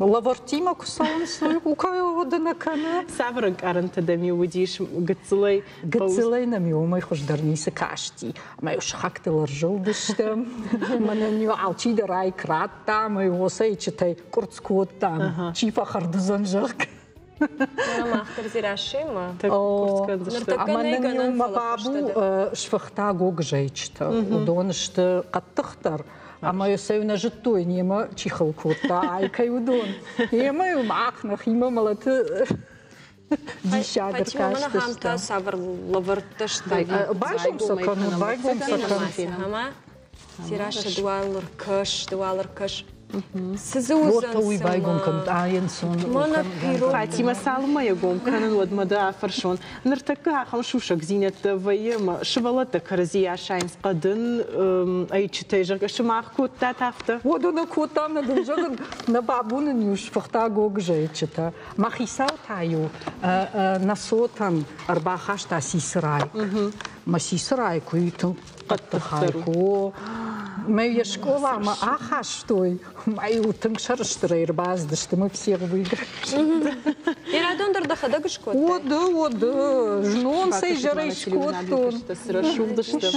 Лӕвӕрттимӕ куы цӕуынц, уый хъуыды нӕ кӕны. Цавӕр ӕнкъарӕнтӕ дӕм-иу уыдис гыццылӕй? Гыццылӕй нӕм-иу уымӕй хуыздӕр ницы касти. Ӕмӕ-иу сыхӕгтыл ӕрзылдыстӕм. Мӕнӕн-иу алчидӕр айк радта, ӕмӕ-иу уоцӕйчытӕй къуырцц кодтам, чи фӕхӕрд уыдзӕн, зӕгъгӕ. Мах дӕр Дзерассӕимӕ. Ӕмӕ нын-иу мӕ бабу сфыхта гогызӕйчытӕ. Уыдон сты хъӕддыхдӕр. Ӕмӕ сӕ нӕ зыдтой, немӕ чи хыл кодта, ай кӕй уыдон. Немӕ-иу мах нӕхимӕ мӕлӕты диссаг ӕркастысты. Цавӕр лӕвӕрттӕ сты? Байгом сӕ кӕнут, байгом сӕ кӕнут. Дзерассӕ, дуал ӕркӕс, дуал ӕркӕс. Цы дзы уыдзӕн? Уый байгом кӕнут, ӕнцон. Фатимӕ, цалынмӕ йӕ гом кӕнын, уӕдмӕ дӕ афӕрсон. Ныртӕккӕ ахӕм сусӕгдзинӕдтӕ вӕййы, ӕмӕ сывӕллӕттӕ кӕрӕдзийы асайынц хъӕдын ӕйчытӕй, зӕгъгӕ, сымах кодтат афтӕ? Уӕдӕ нӕ кодтам, нӕ дын зӕгъын, нӕ бабу нын-иу сфыхта гогызы ӕйчытӕ. Мӕ хицау та-иу нӕ цотӕн ӕрбахаста сисырайк. Мӕ сисырайк уый тынг хъӕддыхӕй ку. Мӕ йе скъоламӕ ахастой, мӕ-иу тынг сӕрыстырӕй ӕрбацыдысты, мы всех выиграли. Ирадон дӕр дӕхӕдӕг скодтай? Уоды, уоды, знон сӕ изӕрӕй скодтон. Рӕсугъд сты.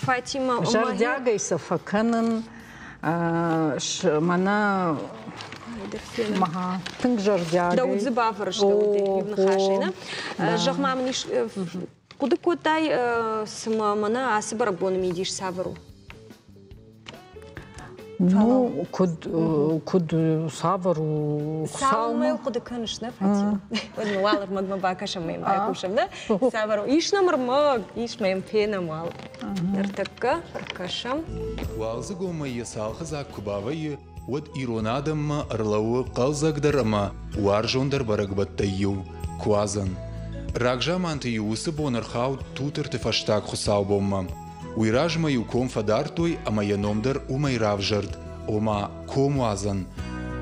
Фатима, зӕрдиагӕй сӕ фӕкӕнын, мӕнӕ тынг зӕрдиагӕй. Дӕ уд дзы бавӕрстӕуыд иу ныхасӕй, нӕ? Зӕгъ-ма мын, ис хъуыды кодтай, цыма мӕнӕ ацы бӕрӕгбоны мидис цавӕр у? Ну, куыд, куыд цавӕр у Хуыцаумӕ? Хъуыды кӕныс, нӕ, Фатима? Уӕд ма уал ӕрмӕгмӕ бакӕсӕм ӕмӕ байхъусӕм, нӕ? Цавӕр у? Ис нӕм ӕрмӕг, ис ма йӕм фенӕм уал. Ныртӕккӕ ӕркӕсӕм. Уалдзыгонмӕ йӕ цалхыдзаг куы бавӕййы, уӕд ирон адӕммӕ ӕрлӕууы хъӕлдзӕгдӕр ӕмӕ уарзондӕр бӕрӕгбӕттӕй иу – Куадзӕн. Рагзаманты-иу уыцы бон ӕрхауд Тутырты фӕстаг хуыцаубонмӕ. Уый размӕ-иу ком фӕдардтой ӕмӕ йӕ ном дӕр уымӕй равзӕрд, ома комуадзӕн.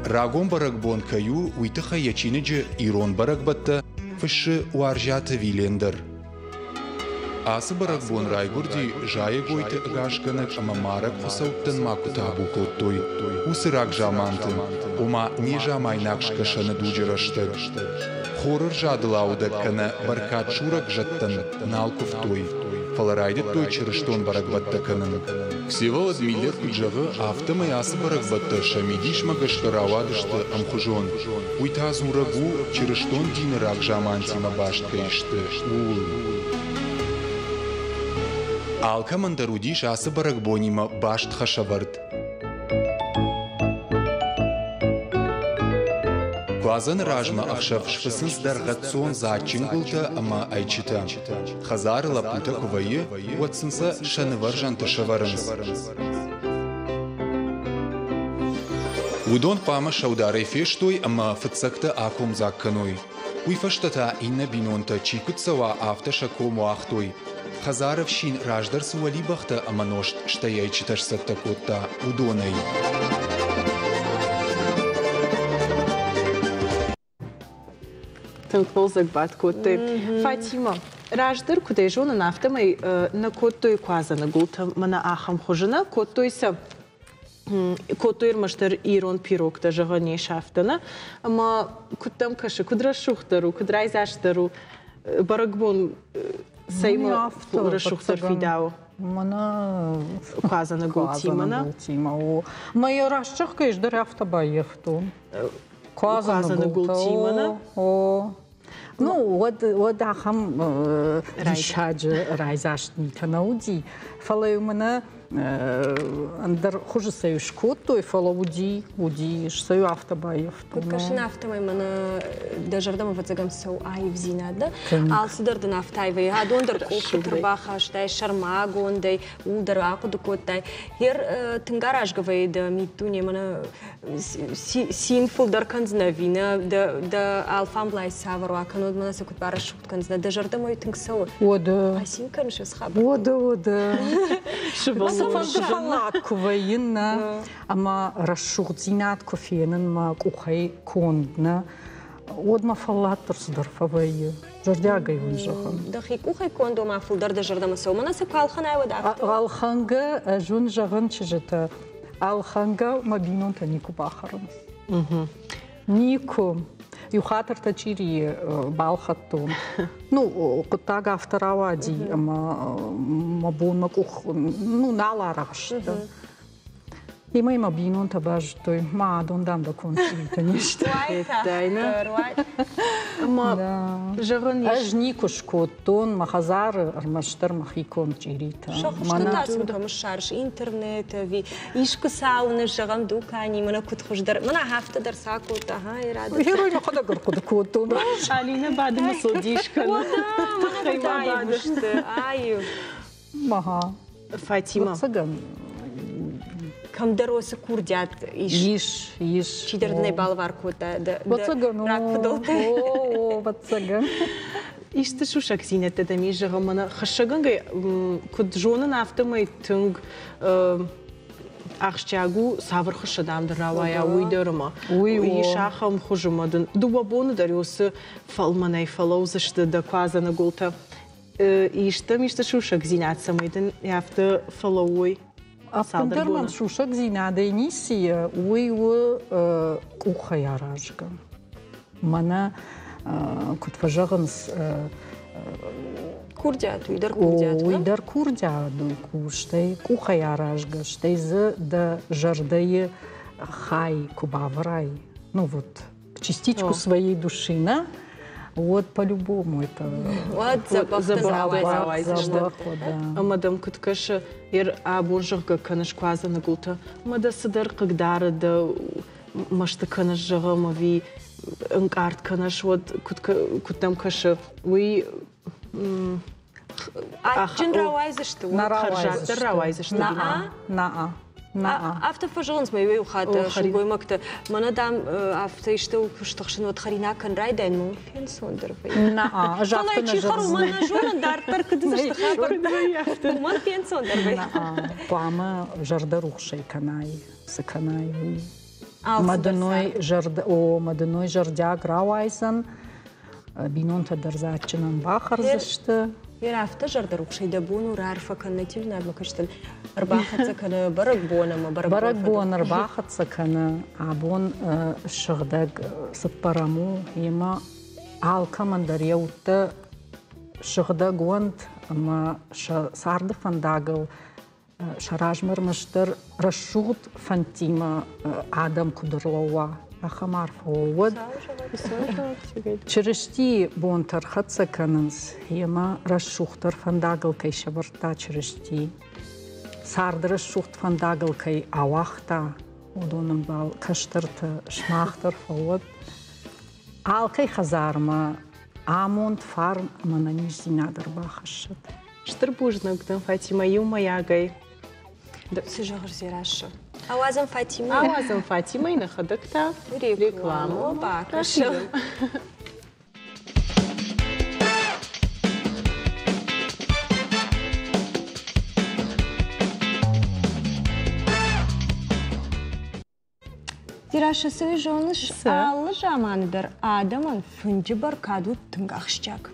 Рагон бӕрӕгбон кӕй у, уый тыххӕй йӕ чиныджы «Ирон бӕрӕгбӕттӕ» фыссы Уарзиаты Вилен дӕр. Ацы бӕрӕгбон райгуырди зайӕгойты ӕгасгӕнӕг ӕмӕ марӕг хуыцӕуттӕн ма куы табу кодтой, уыцы рагзаманты, ома незамайнаг скӕсӕны дуджы рӕстӕг. Хоры рзадыл аудӕг кӕнӕ бӕркадсурӕг зӕдтӕн нал куывтой, фӕлӕ райдыдтой чырыстон бӕрӕгбӕттӕ кӕнын. Всеволод Миллер куыд зӕгъы, афтӕмӕй ацы бӕрӕгбӕттӕ сӕ мидисмӕ гӕсгӕ рауадысты ӕмхуызон. Уый та дзурӕг у, чырыстон дины рагзамантимӕ баст кӕй сты, ууыл. Алкӕмӕн дӕр уыдис ацы бӕрӕгбонимӕ баст хӕсӕвӕрд. Куадзӕны размӕ ӕхсӕв сфыцынц дӕргъӕццон дзаджджын гуылтӕ ӕмӕ ӕйчытӕ. Хӕдзары лӕппутӕ куы вӕййы, уӕд сын сӕ сӕ нывӕрзӕнтӕ сӕвӕрынц. Уыдон хъуамӕ сӕударӕй фестой ӕмӕ фыццӕгтӕ акомдзаг кӕной. Уый фӕстӕ та иннӕ бинонтӕ чи куыд цӕуа, афтӕ сӕ ком уагътой. Хӕдзары ӕфсин раздӕр цы уӕлибӕхтӕ ӕмӕ нозт, стӕй ӕйчытӕ сцӕттӕ кодта, уыдонӕй. Тынг хъӕлдзӕг бадт кодтой. Фатима, раздӕр куыдӕй зонын, афтӕмӕй нӕ кодтой куадзӕны гуылтӕ мӕнӕ ахӕм хуызы нӕ кодтой сӕ кодтой ӕрмӕстдӕр ирон пирогтӕ, зӕгъӕн ис афтӕ, нӕ? Ӕмӕ куыд дӕм кӕсы, куыд рӕсугъддӕр у, куыд райдзастдӕр у бӕрӕгбон цӕймӕ рӕсугъддӕр фидауы? Мӕнӕ куадзӕны гуылтимӕ, нӕ? Гуылтимӕ, о. Мӕ йӕ раст зӕгъгӕ, ӕз дӕр афтӕ баййӕфтон. Куадзӕны гуылтимӕ, нӕ? О. Ну, уӕд, уӕд ахӕм диссаджы райдзаст митӕ нӕ уыди, фӕлӕ-иу мӕнӕ ӕндӕр хуызы сӕ скодтой, фӕлӕ уыди, уыди, сӕ афтӕ баййӕфтон. Куыд кӕсын, афтӕмӕй мӕнӕ дӕ зӕрдӕмӕ ӕвӕццӕгӕн цӕуы аивдзинад, да? Алцыдӕр дын афтӕ аивӕй, адон дӕр къоппыты рбахастай, сӕрмагондӕй, ууыл дӕр ахъуыды кодтай. Гъер тынг аразгӕ вӕййы дӕ миддуне, мӕнӕ цин фылдӕр кӕндзынӕ ӕви нӕ, дӕ алфамблай цавӕр уа, кӕннод мӕнӕ сӕ куыд барӕсугъд кӕндзынӕ, дӕ зӕрдӕмӕ тынг цӕуы. Уӕдӕ. Цин кӕныс уыцы хабар? Уӕдӕ, уӕдӕ. Цыфӕнды фӕллад куы вӕййын, нӕ, ӕмӕ рӕсугъддзинад куы фенын мӕ къухӕй конд, нӕ, уӕд мӕ фӕллад дӕр цыдӕр фӕвӕййы. Зӕрдиагӕй уын зӕгъын. Дӕхи къухӕй конд, ома фылдӕр дӕ зӕрдӕмӕ цӕуы. Мӕнӕ сӕ куы ӕлхӕнай, уӕд афтӕ. Ӕлхӕнгӕ, ӕз уын зӕгъын, чызджытӕ, Ӕлхӕнгӕ мӕ бинонтӕ никуы бахӕрынц. Никуы. Иу хатт ӕртӕ чъирийы балхӕдтон. Ну, хъуыддаг афтӕ рауади, ӕмӕ мӕ бон мӕ къух ну, нал арӕхст. Имӕ мӕ бинонтӕ базыдтой, ма адон дам дӕ конд чъиритӕ не сты. Ӕмӕ зӕгъын ис. Ӕз никуы скодтон мӕ хӕдзары ӕрмӕстдӕр мӕхи конд чъиритӕ. Сӕ хуызты та сын кӕм ссарыс интернет ӕви искуы цауыны, зӕгъӕм, дукани, мӕнӕ куыд хуыздӕр. Мӕнӕ афтӕ дӕр сӕ кодта, ха, ирады. Герой мӕхӕдӕг ӕрхъуыды кодтон. Алинӕ бады мӕ сыл дис кӕны. Тыххӕй ма бады. Аив. Ага. Фатима. Ӕвӕццӕгӕн, кӕмдӕр уыцы курдиат ис. Ис, ис. Чидӕр дын ӕй балӕвар кодта дӕ рагфыдӕлтӕ. О, ӕвӕццӕгӕн. Исты сусӕгдзинӕдтӕ дӕм ис, зӕгъӕм, мӕнӕ хӕссӕгӕнгӕй куыд зонын, афтӕмӕй тынг ахсджиаг у, цавӕр хуыссы дам дын рауайа, уый дӕр ӕмӕ уый ис ахӕм хуызы ӕмӕ дын дыууӕ боны дӕр уыцы фӕлмӕнӕй фӕлӕудзысты дӕ куадзӕны гуылтӕ. Истӕм исты сусӕгдзинад, цӕмӕй дын афтӕ фӕлӕууой? Ӕппындӕр мӕм сусӕгдзинадӕй ницы и, уый у къухӕй аразгӕ. Мӕнӕ куыд фӕзӕгъынц, Курдиат, уый дӕр курдиат. Уый дӕр курдиат у, стӕй къухӕй аразгӕ, стӕй дзы дӕ зӕрдӕйы хай куы бавӕрай, ну вот частичку своей души, на, вот по-любому это. Уӕд дзӕбӕх. Ӕмӕ дӕм куыд кӕсы, ер абон зӕгъгӕ кӕныс куадзӕны гуылтӕ, ӕмӕ дӕ цыдӕр хъыгдары, дӕ мӕсты кӕныс, зӕгъӕм, ӕви ӕнкъард кӕныс, уӕд куыд дӕм кӕсы, уый Адджын рауайдзысты? Хӕрзаддӕр рауайдзысты? Наа. Наа. Афтӕ фӕзӕгъынц ма иу хатт сылгоймӕгтӕ. Мӕнӕ, дам, афтӕ исты куы стыхсын, уӕд хӕринаг кӕн райдайын, мӕ фенцондӕр вӕййы. Наа, ӕз афтӕ нӕ чи хӕры, уымӕн нӕ зонын, дарддӕр куыд уыдзысты хабӕрттӕ. Уымӕн фенцондӕр вӕййы. Хъуамӕ зӕрдӕрухсӕй кӕнай, цы кӕнай, уый. Мӕ зӕрдӕ, о, мӕ дыной зӕрдиаг рауайдзӕн, бинонтӕ дӕр дзы адджынӕн бахӕрдзысты. Вера, афтӕ зӕрдӕрухсӕй дӕ бон у раарфӕ кӕн нӕ телеуынадмӕ кӕсджытӕн. Ӕрбахӕццӕ кӕны бӕрӕгбон ӕмӕ бӕрӕгбон. Бӕрӕгбон ӕрбахӕццӕ кӕны. Абон сыгъдӕг цыппӕрӕм у, йемӕ алкӕмӕн дӕр йӕ удтӕ сыгъдӕг уӕнт ӕмӕ сӕ царды фӕндагыл сӕ размӕ ӕрмӕстдӕр рӕсугъд фӕндтимӕ адӕм куыд ӕрлӕууа, ахӕм арфӕ уӕд. Чырыстийы бонтӕ ӕрхӕццӕ кӕнынц, йемӕ рӕсугъддӕр фӕндагыл кӕй сӕвӕрдта Чырысти, царды рӕсугъд фӕндагыл кӕй ауагъта, уыдон ӕмбал кӕстӕртӕ сымах дӕр фӕуӕд. Алкӕй хӕдзармӕ амонд, фарн ӕмӕ ӕнӕниздзинад ӕрбахӕссӕд. Стыр бузныг дын, Фатимӕ, иумӕйагӕй. Цы зӕгъыс, Дзерассӕ? Ауадзӕм Фатимӕ. Ауадзӕм Фатимӕйы, нӕхӕдӕг та рекламу бакӕсӕм. Дзерассӕ, цы зоныс, алы заманы дӕр адӕмӕн фынджы бӕркад уыд тынг ахсджиаг.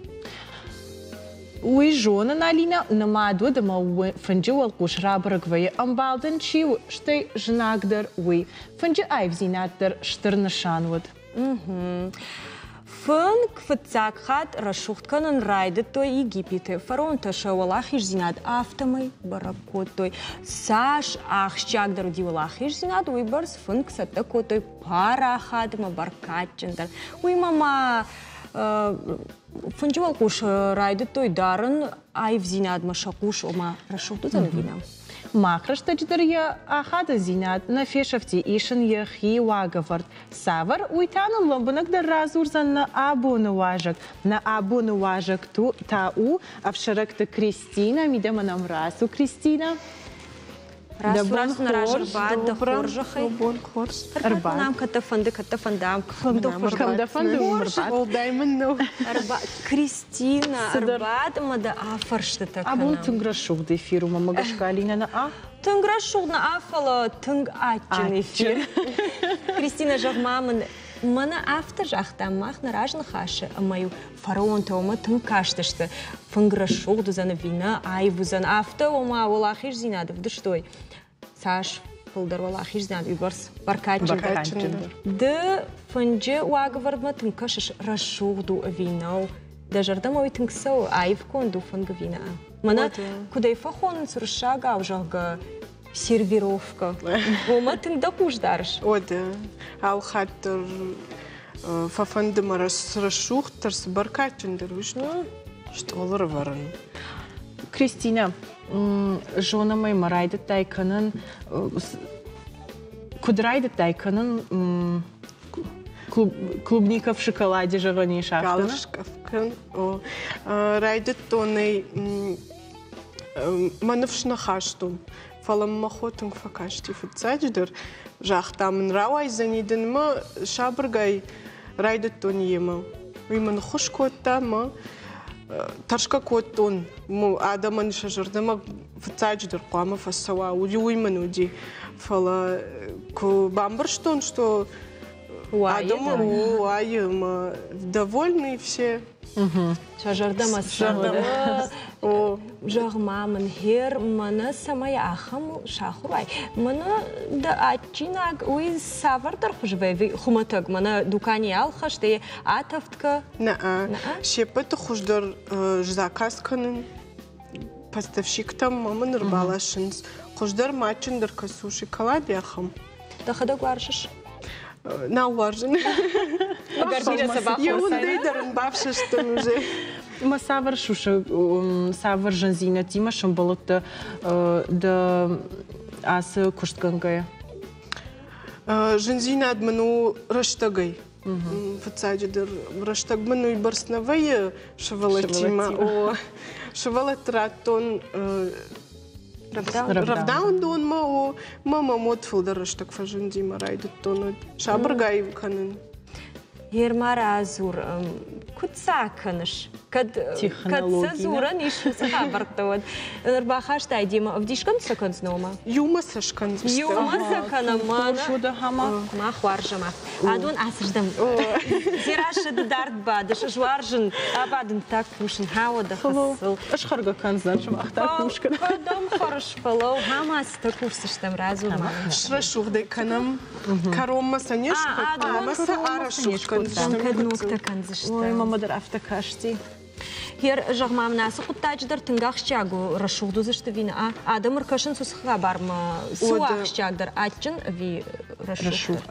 Уый зонын, Алинӕ, нымад уыд ӕмӕ фынджы уӕлхъус рабӕрӕг вӕййы, ӕмбал дын чи у, стӕй знаг дӕр уый. Фынджы аивдзинад дӕр стыр нысан уыд. Фынг фыццаг хатт рӕсугъд кӕнын райдыдтой Египеты. Фараонтӕ сӕ уӕлахиздзинад афтӕмӕй бӕрӕг кодтой. Цас ахсджиагдӕр уыди уӕлахиздзинад, уыйбӕрц фынг цӕттӕ кодтой парахатмӕ, бӕркадджындӕр. Уыимӕ ма фынджы уӕлхъус райдыдтой дарын аивдзинадмӕ сӕ хъус, ома рӕсугъд уыдзӕн ӕви нӕ. Мах рӕстӕджы дӕр йӕ ахадындзинад нӕ фесӕфти, ис ын йӕхи уагӕвӕрд. Цавӕр, уый та нын лӕмбынӕгдӕр радзурдзӕн нӕ абоны уазӕг. Нӕ абоны уазӕг та у ӕфсӕрӕгты Кристинӕ. Мидӕмӕ нӕм рацу, Кристинӕ. Дӕ бон хорз, дӕ хорзӕхӕй. Бон хорз. Ӕрбад. Нам кӕд дӕ фӕнды, кӕд дӕ фӕнды, ам кӕм дӕ фӕнды, уым ӕрбад. Уӕлдай мын нӕу. Кристина, ӕрбад ӕмӕ дӕ афӕрстытӕ кӕнӕм. Абон тынг рӕсугъд эфир у, мӕ гӕсгӕ, Алинӕ, нӕ а? Тынг рӕсугъд нӕ, фӕлӕ тынг адджын эфир. Кристина, зӕгъ-ма мын, мӕнӕ афтӕ загътам мах нӕ разныхасы, ӕмӕ-иу фараонтӕ уымӕ тынг кастысты, фынг рӕсугъд уыдзӕн ӕви нӕ, аив уыдзӕн, афтӕ ома уӕлахиздзинад ӕвдыстой. Цас фылдӕр уӕлахиздзинад, уыйбӕрц бӕркадджындӕр. Ды фынджы уагӕвӕрдмӕ тынг кӕсыс, рӕсугъд у ӕви нӕу? Дӕ зӕрдӕмӕ уый тынг цӕуы, аив конд у фынг ӕви нӕ? Мӕнӕ куыд ӕй фӕхонынц уырыссагау, зӕгъгӕ, сервировка. Уымӕ тынг дӕ хъус дарыс? Уӕдӕ, алхатт дӕр фӕфӕнды мӕ рӕсугъддӕр, цы бӕркадджындӕр уый стъолы рывӕрын. Кристинӕ, зонӕм ӕй мӕ райдыдтай кӕнын, куыд райдыдтай кӕнын клубника в шоколаде зӕгъӕн ис афтӕ? Галышкъӕф райдыдтон ӕй мӕ ныфс нӕ хастон, фӕлӕ мӕ хо тынг фӕкасти фыццаджыдӕр. Загъта мын, рауайдзӕни дын мӕ сабыргай райдыдтон йемӕ. Уый мын ӕххуыс кодта мӕ тӕрсгӕ кодтон адӕмӕн сӕ зӕрдӕмӕ фыццаджыдӕр хъуамӕ фӕцӕуа, уый мын уыди. Фӕлӕ куы бамбӕрстон, что адӕмы уайы ӕмӕ довольны все. Сӕ зӕрдӕмӕ цӕуы. Зӕгъ-ма мын, гъер мӕнӕ цӕмӕй ахӕм сахуыр уай? Мӕнӕ дӕ адджинаг уый цавӕрдӕр хуызы вӕййы хуымӕтӕг? Мӕнӕ дуканийы ӕлхӕстӕй атӕвдгӕ? Нӕ, се ппӕты хуыздӕр заказ кӕнын поставщиктӕм ма мын ӕрбаласынц. Хуыздӕр ма адджындӕр кӕцы у шоколад ахӕм. Дӕхӕдӕг уарзыс? Нал уарзын. Йӕ уындӕй дӕр ын бафсӕстӕн уже. Ма цавӕр сусӕг, цавӕр зындзинӕдтимӕ сӕмбӕлдтӕ дӕ ацы куыстгӕнгӕйӕ? Зындзинад мын у рӕстӕгӕй. Фыццаджыдӕр рӕстӕг мын уыйбӕрц нӕ вӕййы сывӕллӕттимӕ. Сывӕллӕтты радтон рӕвдауӕндонмӕ, о, мӕ мӕ мод фылдӕр рӕстӕг фӕзынди мӕ райдыдтон сабыргай кӕнын. Герма радзур, куыд сӕ кӕныс? Кӕд кӕд сӕ дзурӕн ис уыцы хабӕрттӕ, уӕд ӕрбахастай демӕ ӕвдисгӕнд сӕ кӕндзынӕ ома? Иумӕ сӕ скӕндзыстӕм. Иумӕ сӕ кӕнӕм, мах уарзӕм. Адон ацырдӕм. Дзерассӕ ды дард бадыс, ӕз уарзын абадын та кусын, хауӕдӕ хӕссыл. Ӕз хӕргӕ кӕндзӕн, сымах та кусгӕ. Кӕдӕм хӕрыс, фӕлӕу, хама цытӕ кусдзыстӕм, радзур ма. Срӕсугъдӕй кӕнӕм, кӕронмӕ сӕ не скодтам ӕмӕ сӕ арӕсугъд кӕндзыстӕм. Кӕд ногтӕ кӕндзыстӕм. Ой, мама дӕр афтӕ касти. Гер, зӕгъ-ма мын, ацы хъуыддаджы дӕр тынг ахсджиаг у, рӕсугъд уыдзысты ӕви нӕ? Адӕм ӕркӕсынц уыцы хабармӕ, цы у ахсджиагдӕр, адджын ӕви рӕсугъд?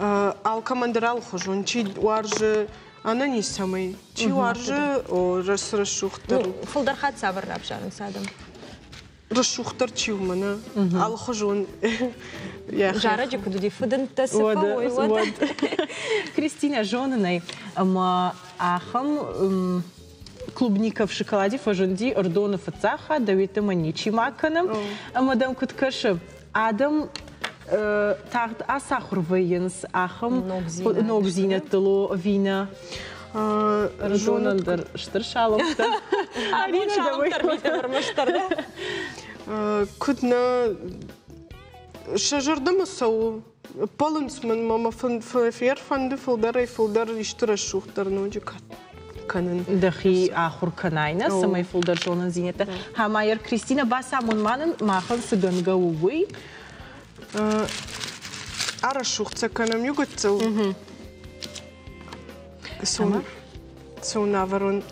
Алкӕмӕн дӕр алыхуызон. Чи уарзы ӕнӕниз цӕмӕй, чи уарзы рӕсугъддӕр. Фылдӕр хатт цавӕр равзарынц адӕм? Рӕсугъддӕр чи у мӕнӕ, алыхуызон. Зарӕджы куыд уыди, фыдындтӕ цы фӕуой, уӕд. Кристинӕ, зонын ӕй, ӕмӕ ахӕм клубника в шоколаде фӕзынди Ӕрдоны фыццаг хатт, дӕуеттӕмӕ ничи ма кӕны. Ӕмӕ дӕм куыд кӕсы, адӕм тагъд ацахуыр вӕййынц ахӕм ногдзинӕдтыл ӕви нӕ? Ӕрдонӕн дӕр стыр салӕмттӕ. Абон салӕмттӕ ӕрвитӕм ӕрмӕстдӕр. Куыд нӕ сӕ зӕрдӕмӕ цӕуы Ӕппӕлынц мын, мӕ ферфӕнды фылдӕрӕй-фылдӕр исты рӕсугъддӕр ноджы кӕнын. Дӕхи ахуыр кӕнай, нӕ, цӕмӕй фылдӕр зонындзинӕдтӕ. Хамайер Кристина, бацамон ма нын, махӕн цы гӕнгӕ у, уый. Арӕсугъд сӕ кӕнӕм иу гыццыл. Цунавӕрон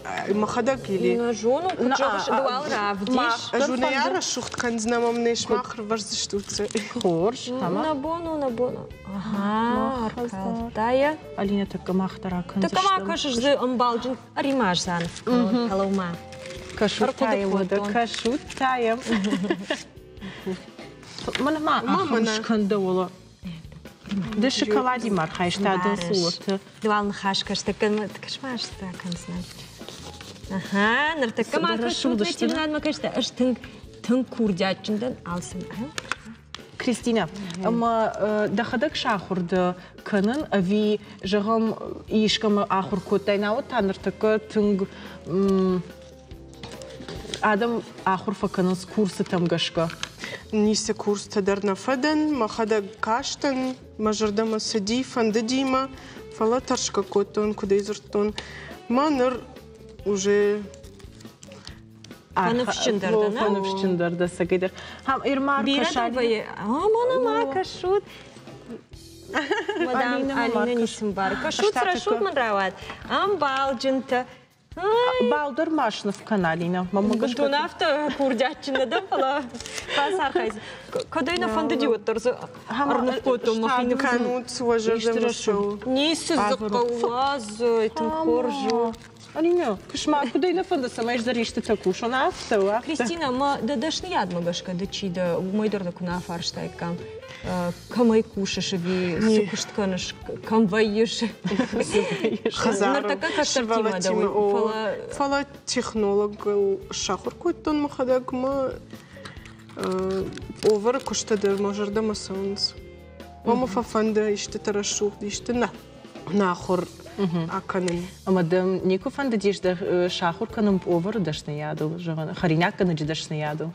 мӕхӕдӕг или? Нӕ зонун, куд зӕгъыс, ды уал равдис. Ӕз уын ӕй арӕсугъд кӕндзынӕн ӕмӕ мын сымах ӕрвӕрдзыстут. Хорз. Нӕ бон у, нӕ бон у. Ага, ӕркалдта Алинӕ, тӕккӕ мах дӕр акӕндзыстӕм. Тӕккӕ ма кӕсыс дзы ӕмбалджын ӕримӕрзӕн фӕлӕу-ма. Кӕсут та йӕм, уӕдӕ, кӕсут та йӕм. Мӕнӕ ма ахӕм скӕн дӕуыл. Ды шоколадимӕ архайста дын суоты. Ды уал ныхас кӕс, кӕс-ма кӕндзынӕ. Ага, ныртӕккӕ ма кӕсут ветеринармӕ кӕстӕ. Ӕз тынг тынг курдиатджын дӕн алцӕмӕ. Кристинӕ, ӕмӕ дӕхӕдӕг сахуыр дӕ кӕнын ӕви, зӕгъӕм, искӕмӕ ахуыр кодтай, науӕд та ныртӕккӕ тынг адӕм ахуыр фӕкӕнынц курсытӕм гӕсгӕ? Ницы курстӕ дӕр нӕ фӕдӕн, мӕхӕдӕг кастӕн, мӕ зӕрдӕмӕ цыди, фӕндыди мӕ, фӕлӕ тӕрсгӕ кодтон, куыдӕй дзырдтон. Мӕ ныр уже Фӕныфсджындӕр дӕ, нӕ? Фӕныфсджындӕр дӕ, цӕгӕйдӕр. Ирма Бирӕ дын вӕййы. О, мӕнӕ ма кӕсут. Мадам Алина ницы мбары. Кӕсут, рӕсугъд мын рауад. Ӕмбалджынтӕ. Бал дӕр ма сныв кӕн, Алина. Бынтон афтӕ курдиатджын нӕ дӕн, фӕлӕ бацархайдзӕн. Кӕд ӕй нӕ фӕндыди, уӕддӕр дзы ӕрныв кодтон мӕхи ныв. Кӕнут, уӕ зӕрдӕмӕ цӕуы. Ницы дзы хъӕуы, уадз, тынг хорз у. Алина, куысмӕ куыдӕй нӕ фӕнды, цӕмӕй ӕз дӕр истытӕ кусон, афтӕ у, афтӕ. Кристина, мӕ дӕ дӕсныйадмӕ гӕсгӕ ды чи дӕ, уымӕй дӕр дӕ куы нӕ афарстаиккам. Кӕмӕй кусыс ӕви цы куыст кӕныс, кӕм вӕййыс? Ныртӕккӕ кӕстӕртимӕ дӕ уый, фӕлӕ... Фӕлӕ технологыл сахуыр кодтон мӕхӕдӕг, мӕ повары куысты дӕр мӕ зӕрдӕмӕ цӕуынц. Мӕ фӕфӕнды истытӕ рӕсугъд, исты нӕ нахуыр акӕнын. Ӕмӕ дӕм никуы фӕндыдис дӕ сахуыр кӕнын повары дӕсныйадыл, зӕгъын, хӕринаггӕнӕджы дӕсныйадыл?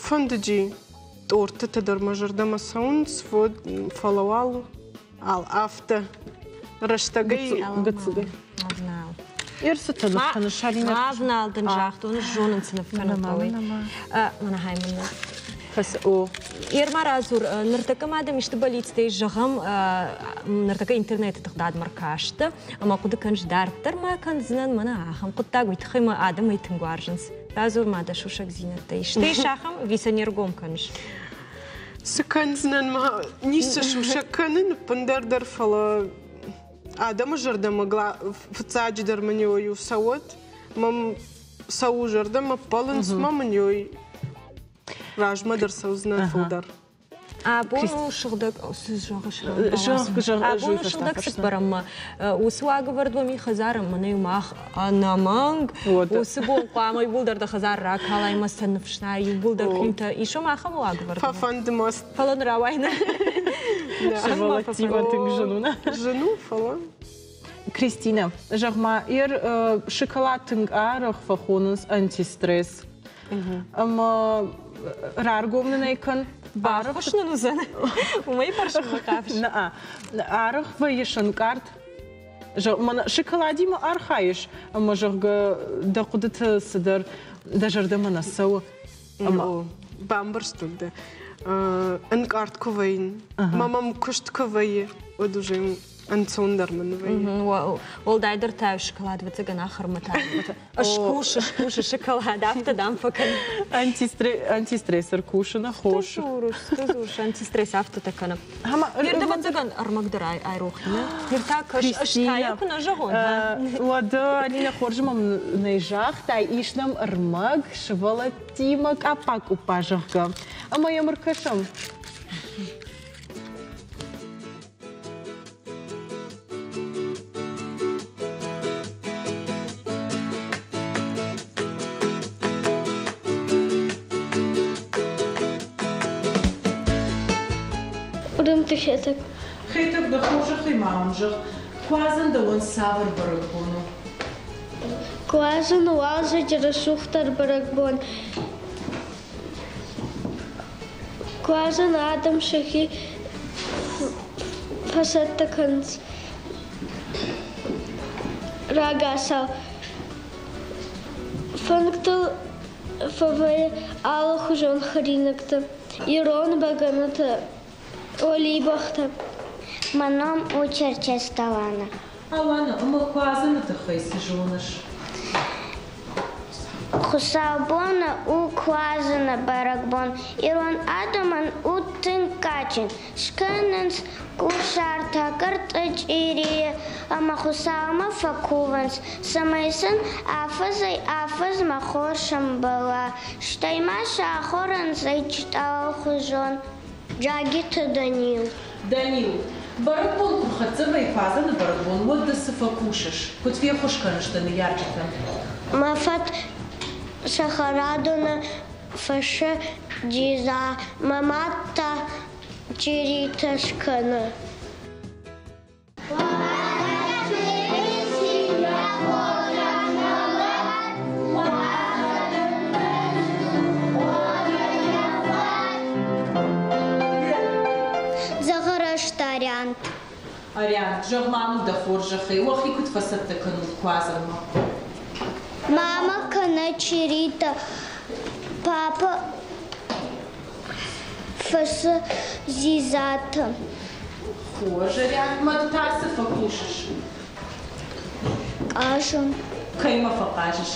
Фӕндыди. Тортытӕ дӕр мӕ зӕрдӕмӕ цӕуынц, вот, фӕлӕ уал афтӕ рӕстӕгӕй гыццылгай. Ерсытӕ ныв кӕныс, Алинӕ? Ма внал дын загътон, зонын цы ныв кӕнын хъӕуы. Мӕнӕ хай мын О. Ерма радзур, ныртӕккӕ ма дӕм исты бӕллицтӕ зӕгъӕм, ныртӕккӕ интернеты тыгъдадмӕ ркасты, ӕмӕ хъуыды кӕныс, дарддӕр ма кӕндзынӕн мӕнӕ ахӕм хъуыддаг, уый тыххӕй мӕ адӕмӕй тынг уарзынц. Радзур ма дӕ сусӕгдзинӕдтӕ. Исты ис ахӕм, ӕви сӕ не ргом кӕныс? Цы кӕндзынӕн ма, ницы сусӕг кӕнын ӕппындӕр дӕр, фӕлӕ адӕмы зӕрдӕмӕ фыццаджыдӕр мын иу цӕуӕд, мӕм цӕуы зӕрдӕмӕ ппӕлынц ма мын ой размӕ дӕр цӕудзынӕн фылдӕр. Абон у сыгъдӕг цы зӕгъыс? Абон у сыгъдӕг цыппӕрӕммӕ. Уыцы уагӕвӕрд уӕм и хӕдзары, мӕнӕ мах ӕнӕмӕнг уыцы бон хъуамӕ иууылдӕр дӕ хӕдзар ракалай мӕ сӕ ныфснай иууылдӕр къуымтӕ. Ис уӕм ахӕм уагӕвӕрд? Фӕфӕнды мӕ. Фӕлӕ ныр ауай нӕ. Сывӕллӕттимӕ тынг зын у, нӕ? Зын у, фӕлӕ. Кристинӕ, зӕгъ-ма, ер шоколад тынг арӕх фӕхонынц антистресс. Ӕмӕ раргом нын ӕй кӕн. Баххуыс нын уыдзӕн. Уымӕй фӕрсынмӕ хъавыс? Нӕ, арӕх вӕййыс ӕнкъард. Мӕнӕ шоколадимӕ архайыс, ӕмӕ, зӕгъгӕ, дӕ хъуыдыты цыдӕр дӕ зӕрдӕмӕ нӕ цӕуы. Ӕмӕ бамбӕрстон дӕ. Ӕнкъард куы вӕййын, мӕ мӕм куыст куы вӕййы, уӕд уже ӕнцондӕр мын вӕййы. Уӕлдайдӕр та шоколад ӕвӕццӕгӕн ахӕрмытӕ. Скус, скус шоколад, афтӕ дам фӕкӕн. Антистресс ӕркусыны хос. Дзурыс, антистресс афтӕтӕ кӕны. Ныр ӕвӕццӕгӕн ӕрмӕг дӕр айрох и, нӕ? Ныр та кӕс, ӕз та йӕ куы нӕ зӕгъон. Уӕдӕ, Алинӕ, хорз мӕм нӕ загътай, ис нӕм ӕрмӕг сывӕллӕттимӕ къаппа-къуппа, зӕгъгӕ. Ӕмӕ йӕм ӕркӕсӕм. Уырымты Хетӕг. Хетӕг, дӕ хорзӕхӕй ма мын зӕгъ, Куадзӕн дӕуӕн цавӕр бӕрӕгбон у? Куадзӕн уалдзӕджы рӕсугъддӕр бӕрӕгбон. Куадзӕн адӕм сӕхи фӕцӕттӕ кӕнынц рагацау. Фынгтыл фӕвӕййы алыхуызон хӕринӕгтӕ, ирон бӕгӕнытӕ, олибӕхтӕ. Мӕ ном у Черчесты Алана. Алана, ӕмӕ Куадзӕны тыххӕй цы зоныс? Хуыцаубоны у Куадзӕны бӕрӕгбон. Ирон адӕмӕн у тынг кадджын. Скӕнынц кусартӕ, кӕртъы-чъирийы ӕмӕ Хуыцаумӕ фӕкувынц, цӕмӕй сын афӕдзӕй-афӕдзмӕ хорз сӕмбӕла. Стӕй ма сӕ ахорынц ӕйчытӕ-алыхуызон. Джагиты Данил. Данил, бӕрӕгбон куы рхӕццӕ вӕййы Куадзӕны бӕрӕгбон, уӕд ды цы фӕкусыс? Куыд феххуыс кӕныс дӕ ныййарджытӕн? Мӕ фӕд цӕхӕрадоны фысы дзидза, мӕ мад та чъиритӕ скӕны. Дзӕгъӕрӕзт Ариант. Ариант, зӕгъ-ма мын дӕ хорзӕхӕй, уӕхи куыд фӕцӕттӕ кӕнут куадзӕнмӕ? Мама кӕны. кӕны чъиритӕ, папа фысы дзидзатӕ. Хорз, Арианмӕ та цы фӕкусыс? Хъазын. Кӕимӕ фӕхъазыс?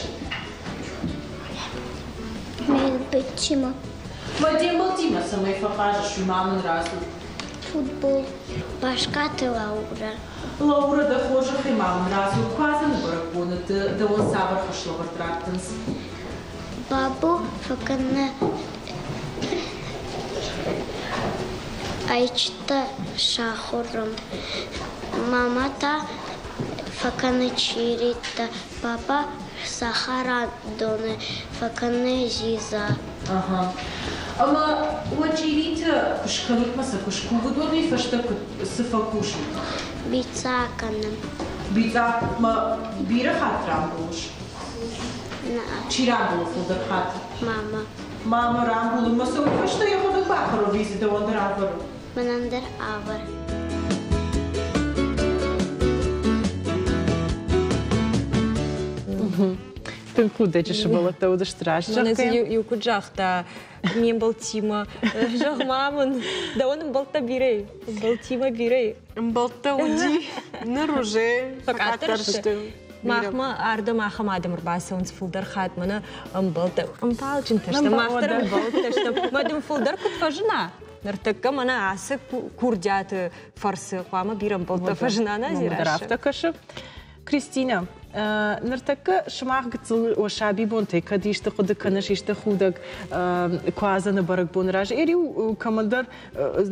Ме мбӕлттимӕ. Мӕ де мбӕлттимӕ цӕмӕй фӕхъазыс, уый ма мын радзур. Футбол. Баскаты Лаурӕ. Лаурӕ, дӕ хорзӕхӕй ма мын радзур, Куадзӕны бӕрӕгбоны ды дӕуӕн цавӕр хӕслӕвӕрд раттынц? Бабу фӕкӕны ӕйчытӕ сахуырын. Мама та фӕкӕны чъиритӕ, папа цӕхӕрадоны фӕкӕны дзидза. Ага. Ӕмӕ уӕ чъиритӕ куы скӕнут мӕ сӕ куы скувут, уӕд уый фӕстӕ куыд цы фӕкусут? Бицъа кӕнӕм. Бицъа ма бирӕ хатт рамбулыс? Чи рамбулы фылдӕр хатт? Мама. Мама рамбулы мӕ сӕ уый фӕстӕ йӕхӕдӕг бахӕры ӕви дзы дӕуӕн дӕр авӕры? Мӕнӕн дӕр авӕр. Тынг худӕджы сывӕллӕттӕ уыдысты раст зӕгъгӕ. Иу куыд загъта, ме мбӕлттимӕ, зӕгъ-ма мын, дӕуӕн ӕмбӕлттӕ бирӕ и? Ӕмбӕлттимӕ бирӕ и? Ӕмбӕлттӕ уыди, ныр уже фӕкъаддӕр сты. Махмӕ ардӕм ахӕм адӕм ӕрбацӕуынц фылдӕр хатт мӕнӕ ӕмбӕлттӕ. Ӕмбалджынтӕ сты, мах дӕр ӕмбӕлттӕ стӕм. Мӕ дын фылдӕр куыд фӕзына, ныртӕккӕ мӕнӕ ацы курдиаты фӕрцы хъуамӕ бирӕ ӕмбӕлттӕ фӕзына, нӕ, Зирӕ? Афтӕ кӕсы. Кристинӕ, ныртӕккӕ сымах гыццыл уӕ сабибонтӕй кӕд исты хъуыды кӕныс, исты худӕг куадзӕны бӕрӕгбоны раз, ӕриу кӕмӕндӕр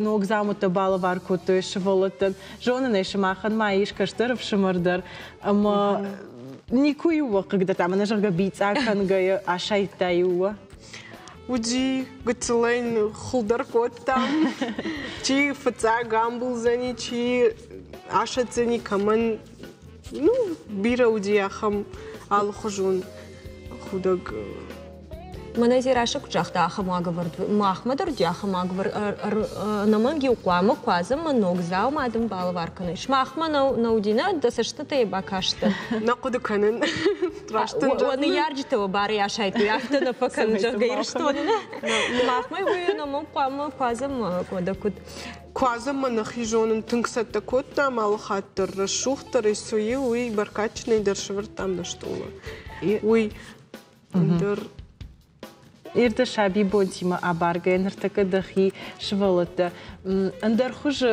ног дзаумӕттӕ балӕвар кодтой сывӕллӕттӕн. Зонын ӕй, сымахӕн ма ис кӕстӕр ӕфсымӕр дӕр, ӕмӕ никуы-иу уӕ хъыгдӕрдта, мӕнӕ зӕгъгӕ, бицъа кӕнгӕйӕ асайдта-иу уӕ? Уыди гыццылӕй хуылдӕр кодтам. Чи фыццаг амбулдзӕни, чи асӕтдзӕни, кӕмӕн ну, бирӕ уыди ахӕм алыхуызон худӕг. Мӕнӕ Дзерассӕ куыд загъта, ахӕм уагӕвӕрд махмӕ дӕр уыди ахӕм уагӕвӕрд. Ӕнӕмӕнг-иу хъуамӕ куадзӕнмӕ ног дзаума дын балӕвар кӕной. Сымахмӕ нӕ уыди, нӕ дӕ цӕстытӕй бакастӕ? Нӕ хъуыды кӕнын. Раст дын Уӕ ныййарджытӕ уӕ барӕй асайдтой, афтӕ нӕ фӕкӕнын, зӕгъгӕ, Ирыстоны. Махмӕ уый ӕнӕмӕнг хъуамӕ куадзӕнмӕ уӕдӕ куыд? Куадзӕнмӕ нӕхи зонын тынг цӕттӕ кодтам, алы хатт дӕр рӕсугъддӕр исуйы, уый бӕркадджынӕй дӕр сӕвӕрдтам нӕ стъолы. Уый ӕндӕр Ирдӕ сабибонтимӕ абаргӕйӕ ныртӕккӕ дӕхи сывӕллӕттӕ ӕндӕр хуызы,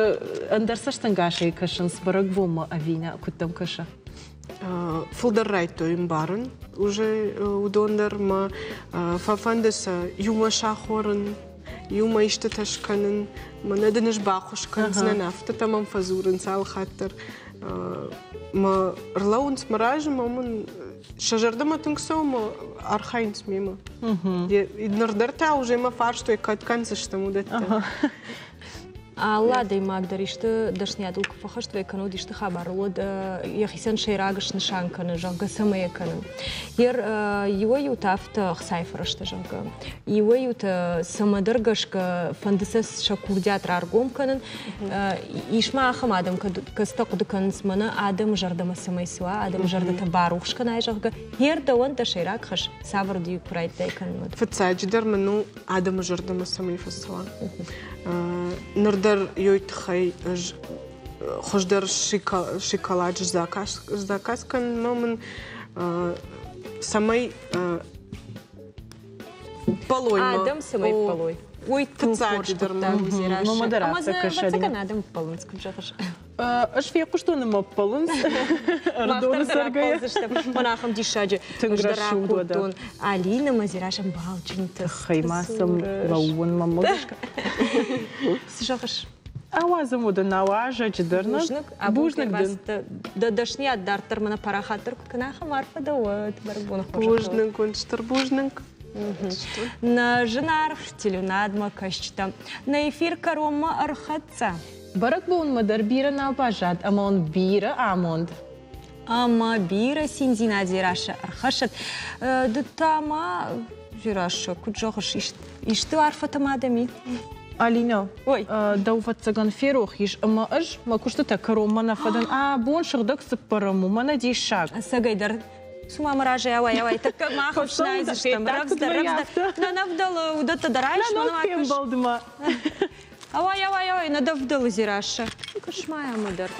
ӕндӕр цӕстӕнгасӕй кӕсынц бӕрӕгбонмӕ ӕви нӕ, куыд дӕм кӕсы? Фылдӕр райдтой ӕмбарын уже уыдон дӕр мӕ фӕфӕнды сӕ иумӕ сахорын, иумӕ истытӕ скӕнын, мӕнӕ дын ӕз баххуыс кӕндзынӕн, афтӕтӕ мӕм фӕдзурынц алы хатт дӕр. Мӕ рлӕууынц мӕ разы, мӕ мын сӕ зӕрдӕмӕ тынг цӕуы мӕ архайынц мемӕ. Ныр дӕр та уже мӕ фарстой, кӕд кӕндзыстӕм уыдӕттӕ. Алы адӕймаг дӕр исты дӕсныйадыл куы фӕхӕст вӕййы кӕнӕ уӕд исты хабарыл, уӕд йӕхицӕн сӕйраг снысан кӕны, зӕгъгӕ, цӕмӕ йӕ кӕнын. Йер иуӕй-иутӕ афтӕ ӕхцайы фӕрӕзтӕ, зӕгъгӕ. Иуӕй-иутӕ цӕмӕдӕр гӕсгӕ фӕнды сӕ сӕ курдиат раргом кӕнын. Ис ма ахӕм адӕм, кӕцытӕ хъуыды кӕнынц, мӕнӕ адӕмы зӕрдӕмӕ цӕмӕй цӕуа, адӕмы зӕрдӕтӕ барухс кӕнай, зӕгъгӕ. Йер дӕуӕн дӕ сӕйраг хӕс цавӕр уыди, куы райдыдтай кӕнын, уӕд? Фыццаджыдӕр мын у адӕмы зӕрдӕмӕ цӕмӕй фӕцӕуа. Ныр дӕр ёй тыххӕй ӕз хуыздӕр шоколад заказ кӕнынмӕ мын цӕмӕй ппӕлой Адӕм цӕмӕй ппӕлой. Уый тынг хорз хъуыддаг у, Дзерассӕ. Ӕмӕ дзы ӕвӕццӕгӕн адӕм ппӕлынц, куыд зӕгъыс? Ӕз фехъуыстон ӕмӕ ппӕлынц. Ӕрыдоны цӕргӕйӕ. Мӕн ахӕм диссаджы тынг рӕсугъд кодтон. Алинӕ мӕ Дзерассӕ ӕмбалджынты. Тыххӕй ма сӕм лӕууын мӕ гӕсгӕ. Цы зӕгъыс? Ауадзӕм уӕдӕ науазӕджы дӕр. Бузныг. Бузныг дын. Дӕ дӕсныйад дарддӕр мӕнӕ парахатдӕр куыд кӕна, ахӕм арфӕ дӕ уӕд. Бӕрӕгбоны хорзӕх. Бузныг уын, стыр бузныг. Нӕ зынаргъ телеуынадмӕ кӕсджытӕ, нӕ эфир кӕронмӕ ӕрхӕццӕ. Бӕрӕгбонмӕ дӕр бирӕ нал баззад ӕмӕ уын бирӕ амонд. Ӕмӕ бирӕ циндзинад Дзерассӕ ӕрхӕссӕд. Ды та ма, Дзерассӕ, куыд зӕгъыс, исты арфӕтӕ ма дӕм и? Алинӕ, дӕу ӕвӕццӕгӕн ферох ис, ӕмӕ ӕз мӕ куыстытӕ кӕронмӕ нӕ фӕдӕн. Абон сыгъдӕг цыппӕрӕм у, мӕнӕ диссаг. Ӕцӕгӕйдӕр. Цума мӕ разӕй ауай, ауай, тӕккӕ мах ӕфснайдзыстӕм. Рӕвдздӕр, рӕвдздӕр. Нӕ нӕ вдӕлы, уыдӕттӕ дӕр айс, Нӕ ног фембӕлдмӕ. Ауай, ауай, ауай, нӕ дӕ вдӕлы, Дзерассӕ. Кӕс-ма ӕмӕ дӕр.